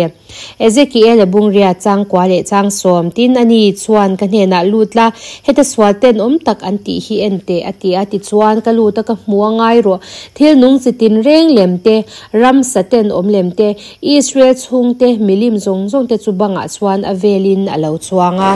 Ezekiel-a bungria changkua leh changsawm tin a ni chuan ka hnenah lut la, heta sual tenawm tak an tih hi en teh a ti a, tichuan ka lut a ka hmu a ngai rawh. Thil nung chi tinreng lem te, ramsa tenawm lem te, Israel chhungte milim zawng zawng te chu bangah chuan a velin a lo chuang a.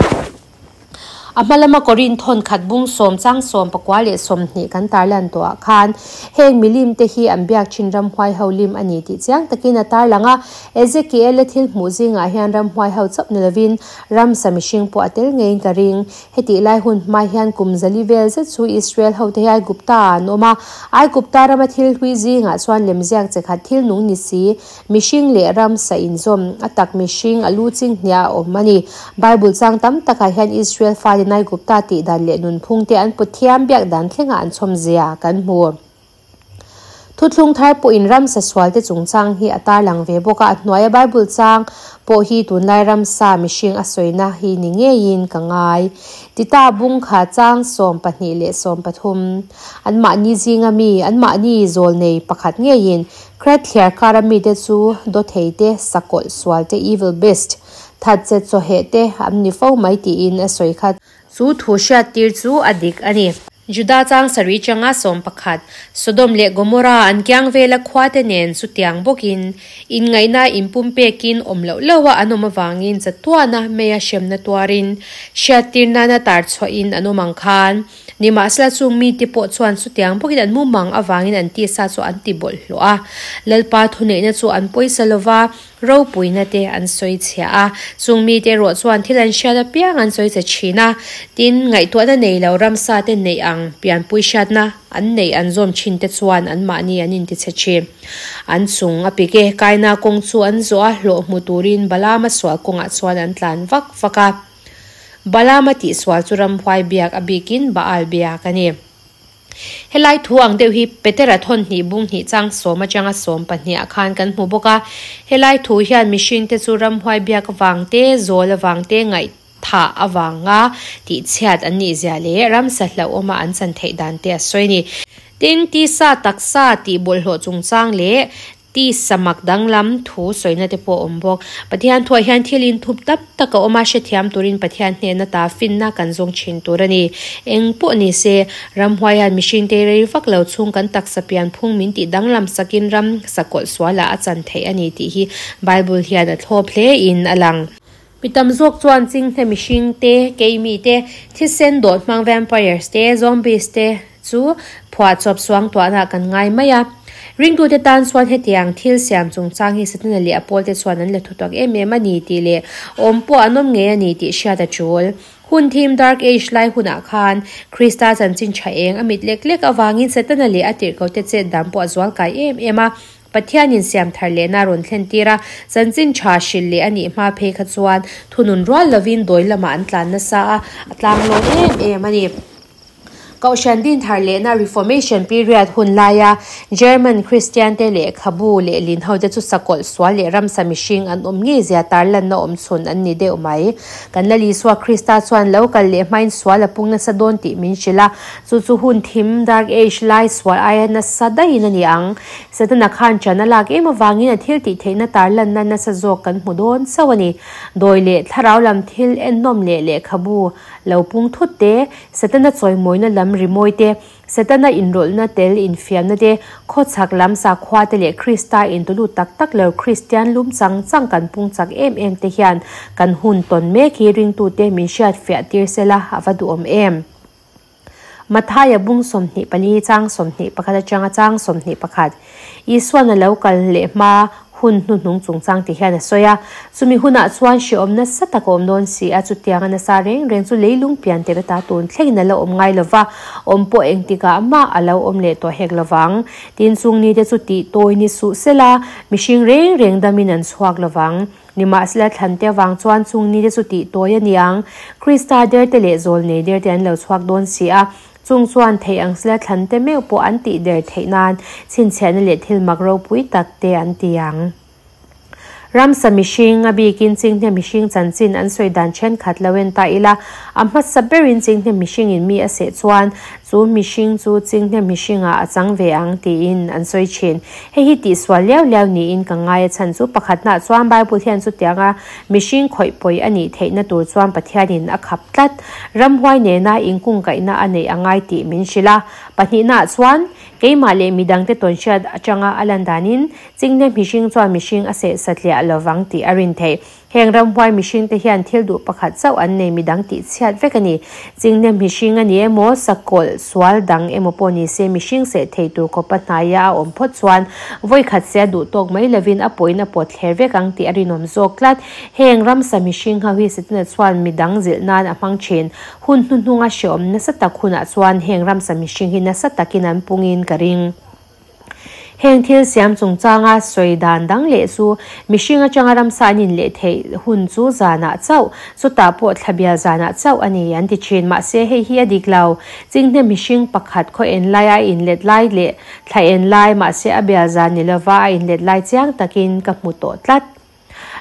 A hma lama Korin thawn khat bung sawm chang sawm pakua leh sawmhnih kan tarlan tawhah khan heng milim te hi an biak thin ramhuai ho lim a ni tih chiang takin a tarlang a. Ezekiel-a thil hmuh zingah hian ramhuai ho chauh ni lovin ramsa mihring pawh a tel ngeiin ka ring. Hetih lai hun hma hian kum zali vel zet chu Israel hote hi Aigupta ah an awm a. Aigupta rama thil hlui zingah chuan lemziak che khat thil nung ni si Mihring leh ramsa inzawm, a tak mihring a lu ching hniah a awm a ni. Bible chang tam takah hian Israel fate Naigupta tih dan leh nunphung te an puthiam biak dan thlengah an chhawm zia kan hmu. Thuthlung thar pawhin ramsa sualte chungchang hi a tarlang ve bawk a, a hnuaia Bible chang pawh hi tunlai ramsa mihring a sawina hi ni ngeiin ka ngai. Tita bung kha chang 12 leh 13. Anmahni zinga mi, anmahni zawlnei pakhat ngeiin Kret thliar kara mite chu dawthei te, sakawlh sual te, evil beast, thatche chawheh te an ni fo mai tiin a sawi kha. Chu thu hriattir chu a dik a ni. Juda chang sarih changa 11, Sodom leh Gomorrah an kiang vela khuate nen chutiang bawkin inngaihna inpumpekin awm loh loha an awm avangin chatuana meia hremna tuarin hriattir nana tar chhuahin an awm ang khan. Nimahsela chung mite pawh chuan chutiang bawkin an mumang avangin an tisa chu an ti bawlhhlawh a. Lalpa thuneihna chu an pawisa lova, ropuina te an sawi chhia a. Chung mite erawh chuan thil an hriat apiang an sawi che thin a. Tin, ngaihtuahna nei lo ramsa te neih ang pianpui hriatna an neih an zawm thin te chuan anmahni an intichhe thin. An chung a pik e, kaina kawng chu an zawh a, hlawh hmu turin Balaama sual kawngah chuan an tlan vak vak a. Balaama tihsual chu ramhuai biak a bikin Baal biak a ni. Helai thu ang deuh hi Petera thawn hnih bung hnih chang sawm atanga sawm pahnih ah khan kan hmu bawk a. Helai thu hian mihringte chu ramhuai biak avang te, zawl avang te, ngaihthah avanga tihchhiat an nih zia leh ramsa hlauhawma an chan theih dan te a sawi a ni. Tin, tisa taksa tih bawlhhlawh chungchang leh Tisa mak danglam thu sawina te pawh a awm bawk. Pathian thuah hian thil inthup tam tak a awm a, hrethiam turin Pathian hnena ta finna kan zawng thin tur a ni. Eng pawh ni se, ramhuai hian mihringte rei vak lo chhung kan taksa pian phung min tih danglam sakin ram sakawlh sualah a chan theih a ni tih hi Bible hian a thlawp hle in a lang. Mi tam zawk chuan chinghne mihring te, keimi te, thisen dawt hmang vampires te, zombies te chu phuahchawp suangtuahna kan ngai mai a. Ringtute tan chuan hetiang thil siam chungchang hi Setana leh a pawlte chuan an la thutak em em a ni tih leh awm pawh an awm ngei a ni tih hriat a tul. Hun thim Dark Age lai hunah khan Krista chanchin tha eng a mit lek lek avangin Setana leh a tirhkote chet dan pawh a zual kai em em a. Pathianin siam thar lehna a rawn thlen tir a, chanchin tha hrilh leh a nih hma phei kha chuan thunun rual lovin dawi lamah an tlan nasa a, a tlang lawn em em a ni. Kohhran din thar lehna Reformation period hun laia German Kristiante lehkhabu leh linhote chu sakawlh sual leh ramsa mihring an awm ngei zia tarlanna awm chhun an ni deuh mai. Kan Lal Isua Krista chuan lo kal leh hmain sual a pung nasa dawn tih min hrilh a, chu chu hun thim, dark age, lai sual aia nasa daihin a ni ang. Setana khan ṭan a lak em avangin a thil tih theihna tarlanna nasa zawk kan hmu dawn chauh a ni. Dawi leh thlarau lam thil ennawm leh lehkhabu lo pung thut te, Setana chawimawina lam rimawi te, Setana inrawlhna tel infiamna te, khawchhak lam sakhua te leh Krista intulut tak tak lo Kristian lum chang chang kan pung chak em em te hian kan hun tawn mek hi ringtute min hriatfiah tir sela a va duhawm em. Mathaia bung 24 chang 21 atanga chang 21 Isuan a lo kal leh hma hun hnuhnung chungchang ti hian a sawi a. Chumi hunah chuan hrehawm nasa tak a awm dawn si a, chutianga nasa reng reng chu leilung pian tir ata tun thlengin a la awm ngai lova, awm pawh engtikah mah a lo awm leh tawh hek lovang. Tin, chung nite chu tih tawi ni suh sela, mihring reng reng damin an chhuak lovang. Nimahsela thlante avang chuan chung nite chu tih tawi a ni ang. Krista derte leh zawlnei derte an lo chhuak dawn si a, chung chuan theih ang sela thlante meuh pawh an tih der theih nan chhinchhiahna leh thil mak ropui tak te an ti ang. Ramsa mihring, a bikin chinghne mihring chanchin an sawi dan thenkhat lo en ta ila, a hmasa berin chinghne mihringin mi a seh chuan chu mihring chu chinghne mihringah a chang ve ang tiin an sawi thin. Hei hi tihsual liau liau niin ka ngai a chhan chu pakhatnaah chuan Bible hian chutianga mihring khawih pawi a nih theihna tur chuan Pathianin a khap tlat. Ramhuai nena inkungkaihna a neih a ngai tih min hrilh a. Pahnihnaah chuan keimah leh midangte tawnhriat atanga a lan danin chinghne mihring chuan mihring a seh satliah lovang tih a rin theih. Heng ramhuai mihringte hian thil duh pakhat chauh an nei midang tih chhiat vek a ni. Chinghne mihring a ni emaw, sakawlh, sual dang emaw pawh ni se mihring seh thei tur khawpa hnaia a awm phawt chuan vawi khat se a duh tawk mai lovin a pawhin a pawt thler vek ang tih a rinawm zawk tlat. Heng ramsa mihring ho hi Setana chuan midang zilh nan a hmang thin. Hun hnuhnunga hreawm nasa tak hunah chuan heng ramsa mihring hi nasa takin an pungin ka ring. Heng thil siam chungchanga sawi dan dang leh chu mihring atanga ramsa an inleh theih hun chu zanah chauh, chutah pawh thlabial zanah chauh a ni an ti thin. Mahse, hei hi a dik lo. Chinghne mihring pakhat khaw en lai a inlet lai leh thla en lai, mahse a bial zan ni lova a inlet lai chiang takin ka hmu tawh tlat.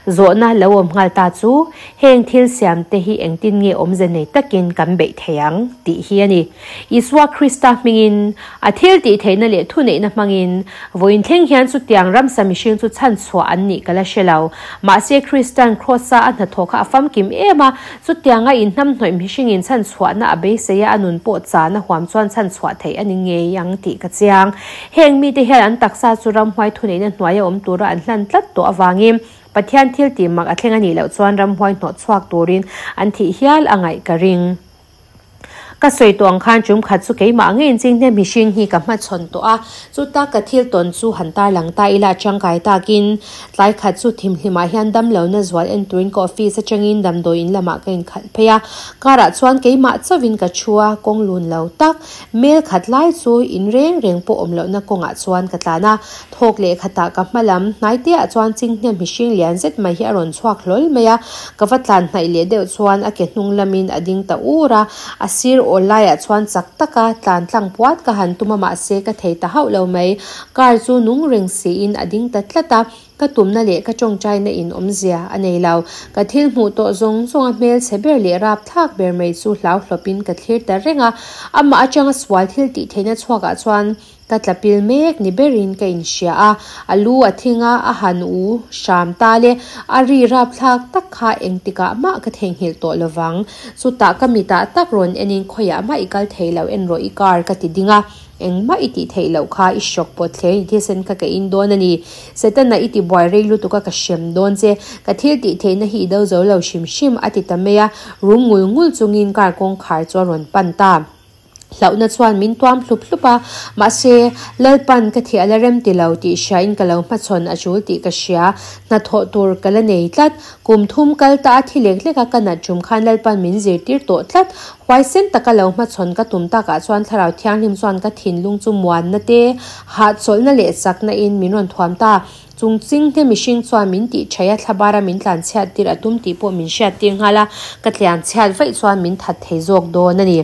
Zawhna lo awm nghal ta chu, heng thil siam te hi engtin nge awmze nei takin kan beih thei ang tih hi a ni. Isua Krista hmingin, a thil tih theihna leh thuneihna hmangin, vawiin thleng hian chutiang ramsa mihring chu chhan chhuah an nih ka la hre lo. Mahse Krista'n Kraws-a a hnathawh kha a famkim em a, chutianga inhnamhnawih mihringin chhan chhuahna a beisei a, a nun pawh chan a huam chuan chhan chhuah theih a ni ngei ang tih ka chiang. Heng mite hian an taksa chu ramhuai thuneihna hnuaia awm tura an hlan tlat tawh avangin Pathian thil tih mak a thleng a nih loh chuan ramhuai hnawh chhuak turin an thih hial a ngaih ka ring. Ka sawi tawh ang khan tum khat chu keimah ngeiin chinghne mihring hi ka hmachhawn tawh a, chuta ka thil tawn chu han tarlang ta ila a tangkai takin tlai khat chu thimhlimah hian damlohna zual en turin ka office atangin damdawi in lamah ka inkhalh phei a, car ah chuan keimah chauhin ka thu a, kawng lun lo tak mel khat lai chu in reng reng pawh awm lohna kawngah chuan ka tlan a, thawk leh khatah ka hma lam hnai te ah chuan chinghne mihring lian zet mai hi a rawn chhuak hlawl mai a, ka va tlan hnaih leh deuh chuan a ke hnung lamin a ding ta ur a, a sir awl laiah chuan chak taka tlan tlang puat ka han tum a mahse ka thei ta hauh lo mai, car chu nung reng siin a ding ta tlat a. Ka tumna leh ka tawngtaina in awmzia a nei lo. Ka thil hmuh tawh zawng zawng a hmelchhe ber leh rapthlak ber mai chu hlauhlawpin ka thlir ta reng a. Amah atanga sual thil tih theihna chhuakah chuan ka tla pil mek ni berin ka inhria a. A lu a thing a, a han u hram ta le. A ri rapthlak tak kha engtikah mah ka theihnghilh tawh lovang. Chutah ka mitah tak rawn enin khawiah mah i kal thei lo en rawh i car ka ti ding a. Engmah i tih theih loh kha i hrawk pawt hle i thisen kha ka in dawn a ni. Setana i ti buai rei lutuk a ka hrem dawn che. Ka thil tih theihna hi i do zo lo hrim hrim a ti ta mai a, rum ngul ngul chungin car kawngkhar chu a rawn pan ta. Hlauhna chuan min tuam hlup hlup a, mahse Lalpan ka thih a la rem ti lo tih hriain ka lo hmachhawn a tul tih ka hria. Hnathawh tur ka la nei tlat. Kum thum kal ta a thi lek lek a ka nat tum khan Lalpan min zirtir tawh tlat. Huaisen taka lo hmachhawn ka tum takah chuan Thlarau Thianghlim chuan ka thinlung chu muanna te, hahchawlhna leh chakna in min rawn thuam ta. Chung ching te mihring chuan min tih thaih a, thlabara min tlan chhiat tir a tum tih pawh min hriat tir nghal a, ka tlian chhiat vaih chuan min that thei zawk dawn a ni.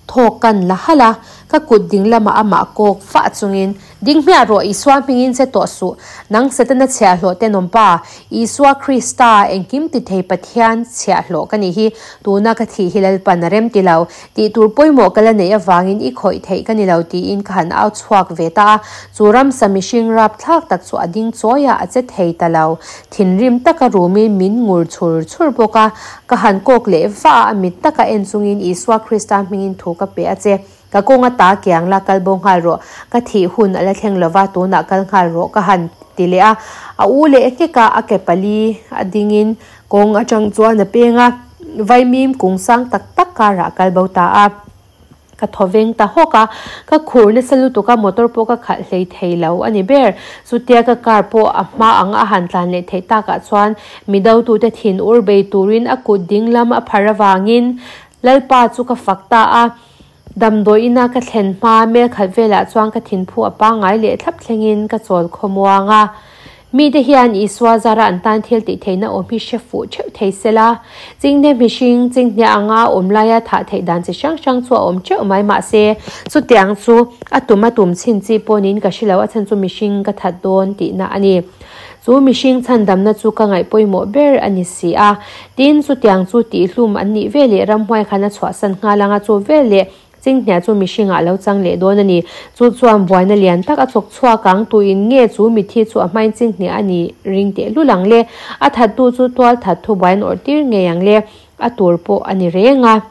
Thawk kan la halh a, ka kut ding lamah amah kawk fah chungin, Ding hmiah rawh, Isua hmingin che tawh suh, nang Setana chhiahhlawh tenawm pa, Isua Krista, engkim ti thei Pathian chhiahhlawh ka nih hi, tuna ka thih hi Lalpan a rem ti lo, tih tur pawimawh ka la neih avangin i khawih theih ka ni lo tiin ka han au chhuak ve ta a, chu ramsa mihring rapthlak tak chu a ding chawi a, a che thei ta lo. Thinrim taka rumin min ngur chhur chhur bawk a, ka han kawk leh vah a, a mit taka en chungin Isua Krista hmingin thu ka pe a che. Ka kawng ata kiang la kal bo nghal rawh, ka thih hun a la thleng lova tunah kal nghal rawh ka han ti leh a. A u leh nghek a, a ke pali a dingin kawng atang chuan a peng a, vaimim kung sang tak tak karah a kal bo ta a. Ka thaw veng ta hawk a, ka khur nasa lutuk a motor pawh ka khalh hlei thei lo a ni ber. Chutia ka car pawh a hma ang a han tlan leh theih takah chuan mi dotute thin ur bei turin a kut ding lam a phar avangin Lalpa chu ka fak ta a. Damdawi ina ka thlen hma mel khat velah chuan ka thinphu a pangngai leh thlap thlengin ka chawl khawmuang a. Mite hian Isua zara an tan thil tih theihna awm hi hre fuh theuh thei se la. Chinghne mihring, chinghne anga awm laia thah theih dan chi hrang hrang chu a awm teuh mai mahse, chutiang chu a tum a tum chhin chi pawh niin ka hre lo, a chhan chu mihring ka that dawn tihna a ni. Chu mihring chhandamna chu ka ngaih pawimawh ber a ni si a. Tin, chutiang chu tihhlum an nih veleh ramhuai khan a chhuahsan nghal anga chu veleh Chinghnia chu mihringah a lo chang leh dawn a ni. Chu chuan buaina lian tak a chawk chhuak ang. Tuin nge chu mithi chu a hmain chinghnia a ni ring teh lul ang le? A thattu chu tual that thu buai an awrh tir ngei ang le? A tur pawh a ni reng a.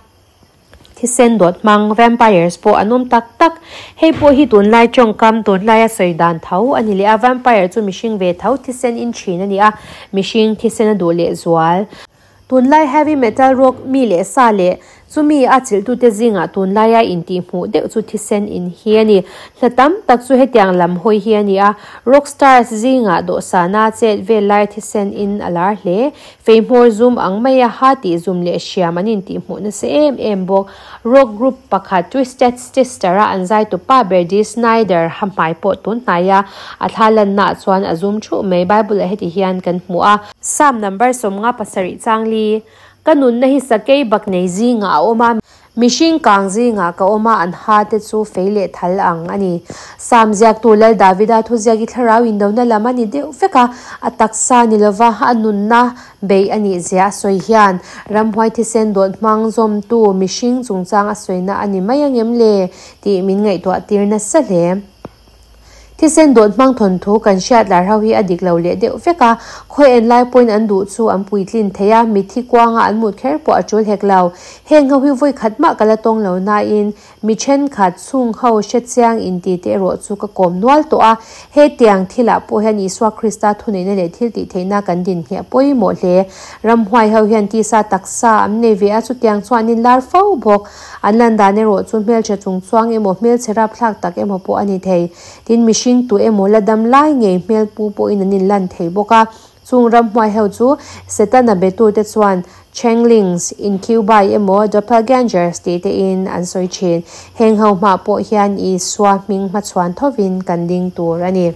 Thisen dawt hmang, vampires, pawh an awm tak tak. Hei pawh hi tunlai tawngkam, tunlaia sawi dan tho a ni leh a. Vampire chu mihring ve tho thisen in thin a ni a, mihring thisen a duh leh zual. Tunlai heavy metal rock mi leh sa leh chumi a chilhtute zingah tunlaia intihhmuh deuh chu thisen in hi a ni. Hla tam tak chu hetiang lam hawi hi a ni a, rock stars zingah dawhsana chet vel lai thisen in a lar hle. Feihmawr zum ang maia ha tih zum leh hriam an intihhmuh nasa em em bawk. Rock group pakhat Twisted Sister a an zaitu pa ber Dee Snider ha hmai pawh tun hnai a, a thla lannaah chuan a zum thuh mai. Bible ah heti hian kan hmu a. Psalm number 57 chang li, Ka nunna hi sakei bak nei zingah a awm a, mihring kang zingah ka awm a, an ha te chu fei leh thal ang a ni. Psalm ziaktu Lal Davida thuziak i thlarau indona lam a ni deuh vek a, a taksa ni lova a nunna Beih a nih zia a sawi hian ramhuai thisen dawt hmang zawmtu mihring chungchang a sawina a ni mai angem le tih min ngaihtuah tir nasa hle. Thisen dawt hmang thawnthu kan hriat lar ho hi a dik lo leh deuh vek a, Khawi en lai pawhin an duh chu an puitlin thei a, mitthi kuanga an mut kher pawh a tul hek lo. Heng ho hi vawi khat mah ka la tawng lo nain mi thenkhat chung ho hrechiang inti te erawh chu ka kawm nual tawh a. Hetiang thilah pawh hian Isua Krista thuneihna leh thil tih theihna kan din hniah pawimawh hle. Ramhuai ho hian tisa taksa an nei ve a, chutiang chuan an inlar fo bawk. An lan dan erawh chu hmelchhe chung chuang emaw hmelchhe rapthlak tak emaw pawh a ni thei. Tin, mihring tu emaw la dam lai ngei hmel pu pawhin an inlan thei bawk a. Chung ramhnuai ho chu Setana betute chuan Changelings, Incubi emaw Doppelgangers tih tein an sawi thin. Heng ho hmah pawh hian Isua hming hmachhuan thovin kan ding tur a ni.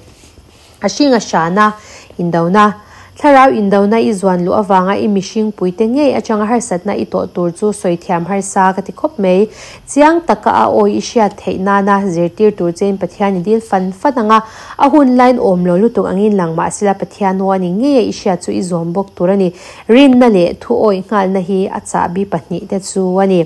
A hring a hrana indona. Thlarau indona i zuan luh avanga i mihring puite ngei atanga harsatna i tawh tur chu sawi thiam harsa ka ti khawp mai. Chiang taka a awi i hriat theih nana zirtir tur chein Pathian i dil fan fan ang a, a hun laiin awm lo lutuk angin lang mahsela Pathian aw a ni ngeia i hriat chu i zawm bawk tur a ni. Rinna leh thuawi nghalna hi a chahbi pahnihte chu a ni.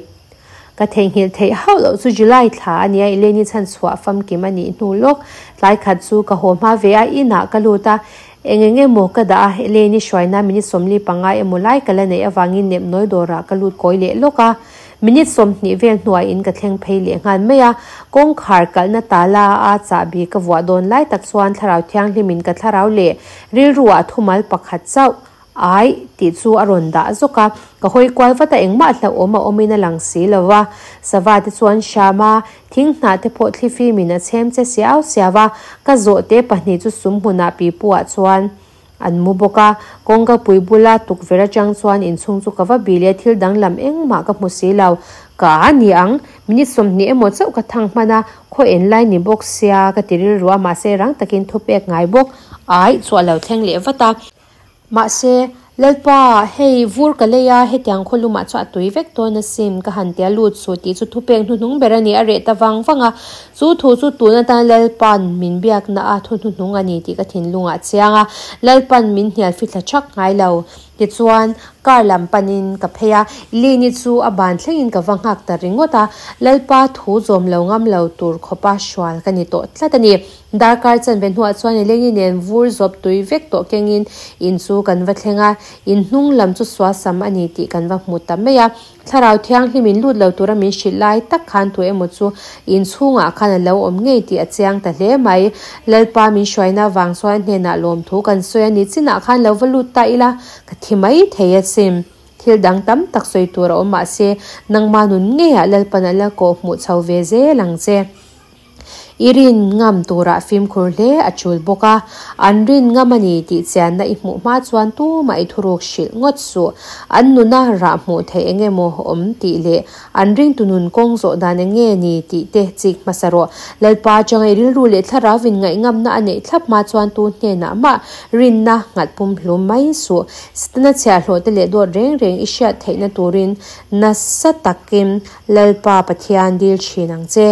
Ka theihnghilh theih hauh loh chu July thla a nia, Eleni chhan chhuah famkim a nih hnu lawk. Tlai khat chu ka haw hma ve a, inah ka lut a, eng eng emaw ka dah a, Eleni hruaina minute 45 emaw lai ka la neih avangin nepnawi dawrah ka lut kawi leh lawk a. Minute 20 vel hnuah in ka thleng phei leh nghal mai a, kawngkhar kalhna tala a chahbi ka vuah dawn lai tak chuan thlarau thianghlimin ka thlarau leh rilruah thumal pakhat chauh Ai, tih chu a rawn dah zawk a, ka hawi kual vat a, engmah hlauhawm a awmin a lang si lo va. Sava te chuan hram a, thing hnah te pawh thlifimin a chhem che siau siau a, ka zawhte pahnih chu sum hmunah pipu ah chuan an mu bawk a. Kawngka pui bula tukverh atang chuan inchhung chu ka va bih leh thil danglam engmah ka hmu si lo. Ka a ni ang, minute 20 emaw chauh ka thang hman a, khaw en lai ni bawk sia ka ti rilru a, mahse rang takin thupek ngai bawk. Ai, chu a lo thleng leh vat a. Mahse, Lalpa, hei vur ka lei a, hetiang khaw lumah chu a tui vek dawn asin, ka han tia lut suh tih chu thupek hnuhnung ber a ni, a reh ta vang vang a. Chu thu chu tun atan Lalpa'n min biakna a thu hnuhnung a ni tih ka thinlungah a chiang a, Lalpa'n min hnial fithla thak ngai lo. Tichuan, car lam panin ka phei a, Lini chu a ban thlengin ka va nghak ta ringawt a, Lalpa thu zawm lo ngam lo tur khawpa hrual ka ni tawh tlat a ni. Darkar chanve hnuah chuan Eleni nen vur zawp tui vek tawh kengin in chu kan va thleng a, in hnung lam chu suasam a ni tih kan va hmu ta mai a. Thlarau thianghlim in lut lo tura min hrilh lai tak khan tu emaw chu in chhungah khan a lo awm ngei tih a chiang ta hle mai. Lalpa min hruaina avang chuan hnenah lawmthu kan sawi a ni chinah khan lo va lut ta ila ka thi mai thei asin. Thil dang tam tak sawi tur a awm mahse nangmah nun ngeiah Lalpan a la kawh hmuh chho ve zel ang che. I rin ngam turah fimkhur hle a tul bawk a, an rin ngam a ni tih chianna i hmuh hma chuan tumah i thuruk hrilh ngawt suh. An nuna rah hmuh theih eng emaw awm tih leh an ringtu nun kawng zawh dan eng nge ni tih te chik hmasa rawh. Lalpa atanga i rilru leh thlarau in ngaih ngamna a neih thlap hma chuan tu hnenah mah rinna nghat pumhlum mai suh. Setana chhiahhlawh te leh dawt reng reng i hriat theihna turin nasa takin Lalpa Pathian dil thin ang che.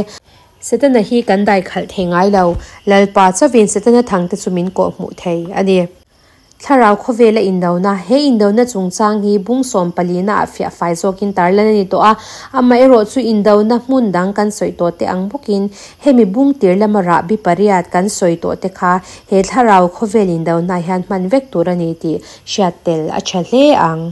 Setana hi kan dai khalh thei ngai lo. Lalpa chauhin Setana thangte chu min kawh hmuh thei a ni. Thlarau khawvela indona, He indona chungchang hi bung 14 ah fiah fai zawkin tarlan a ni tawh a. Amaherawh chu indona hmun dang kan sawi tawh te ang bawkin hemi bung tir lama rahbi pariat kan sawi tawh te kha he thlarau khawvel indona hian hman vek tur a ni tih hriat tel a tha hle ang.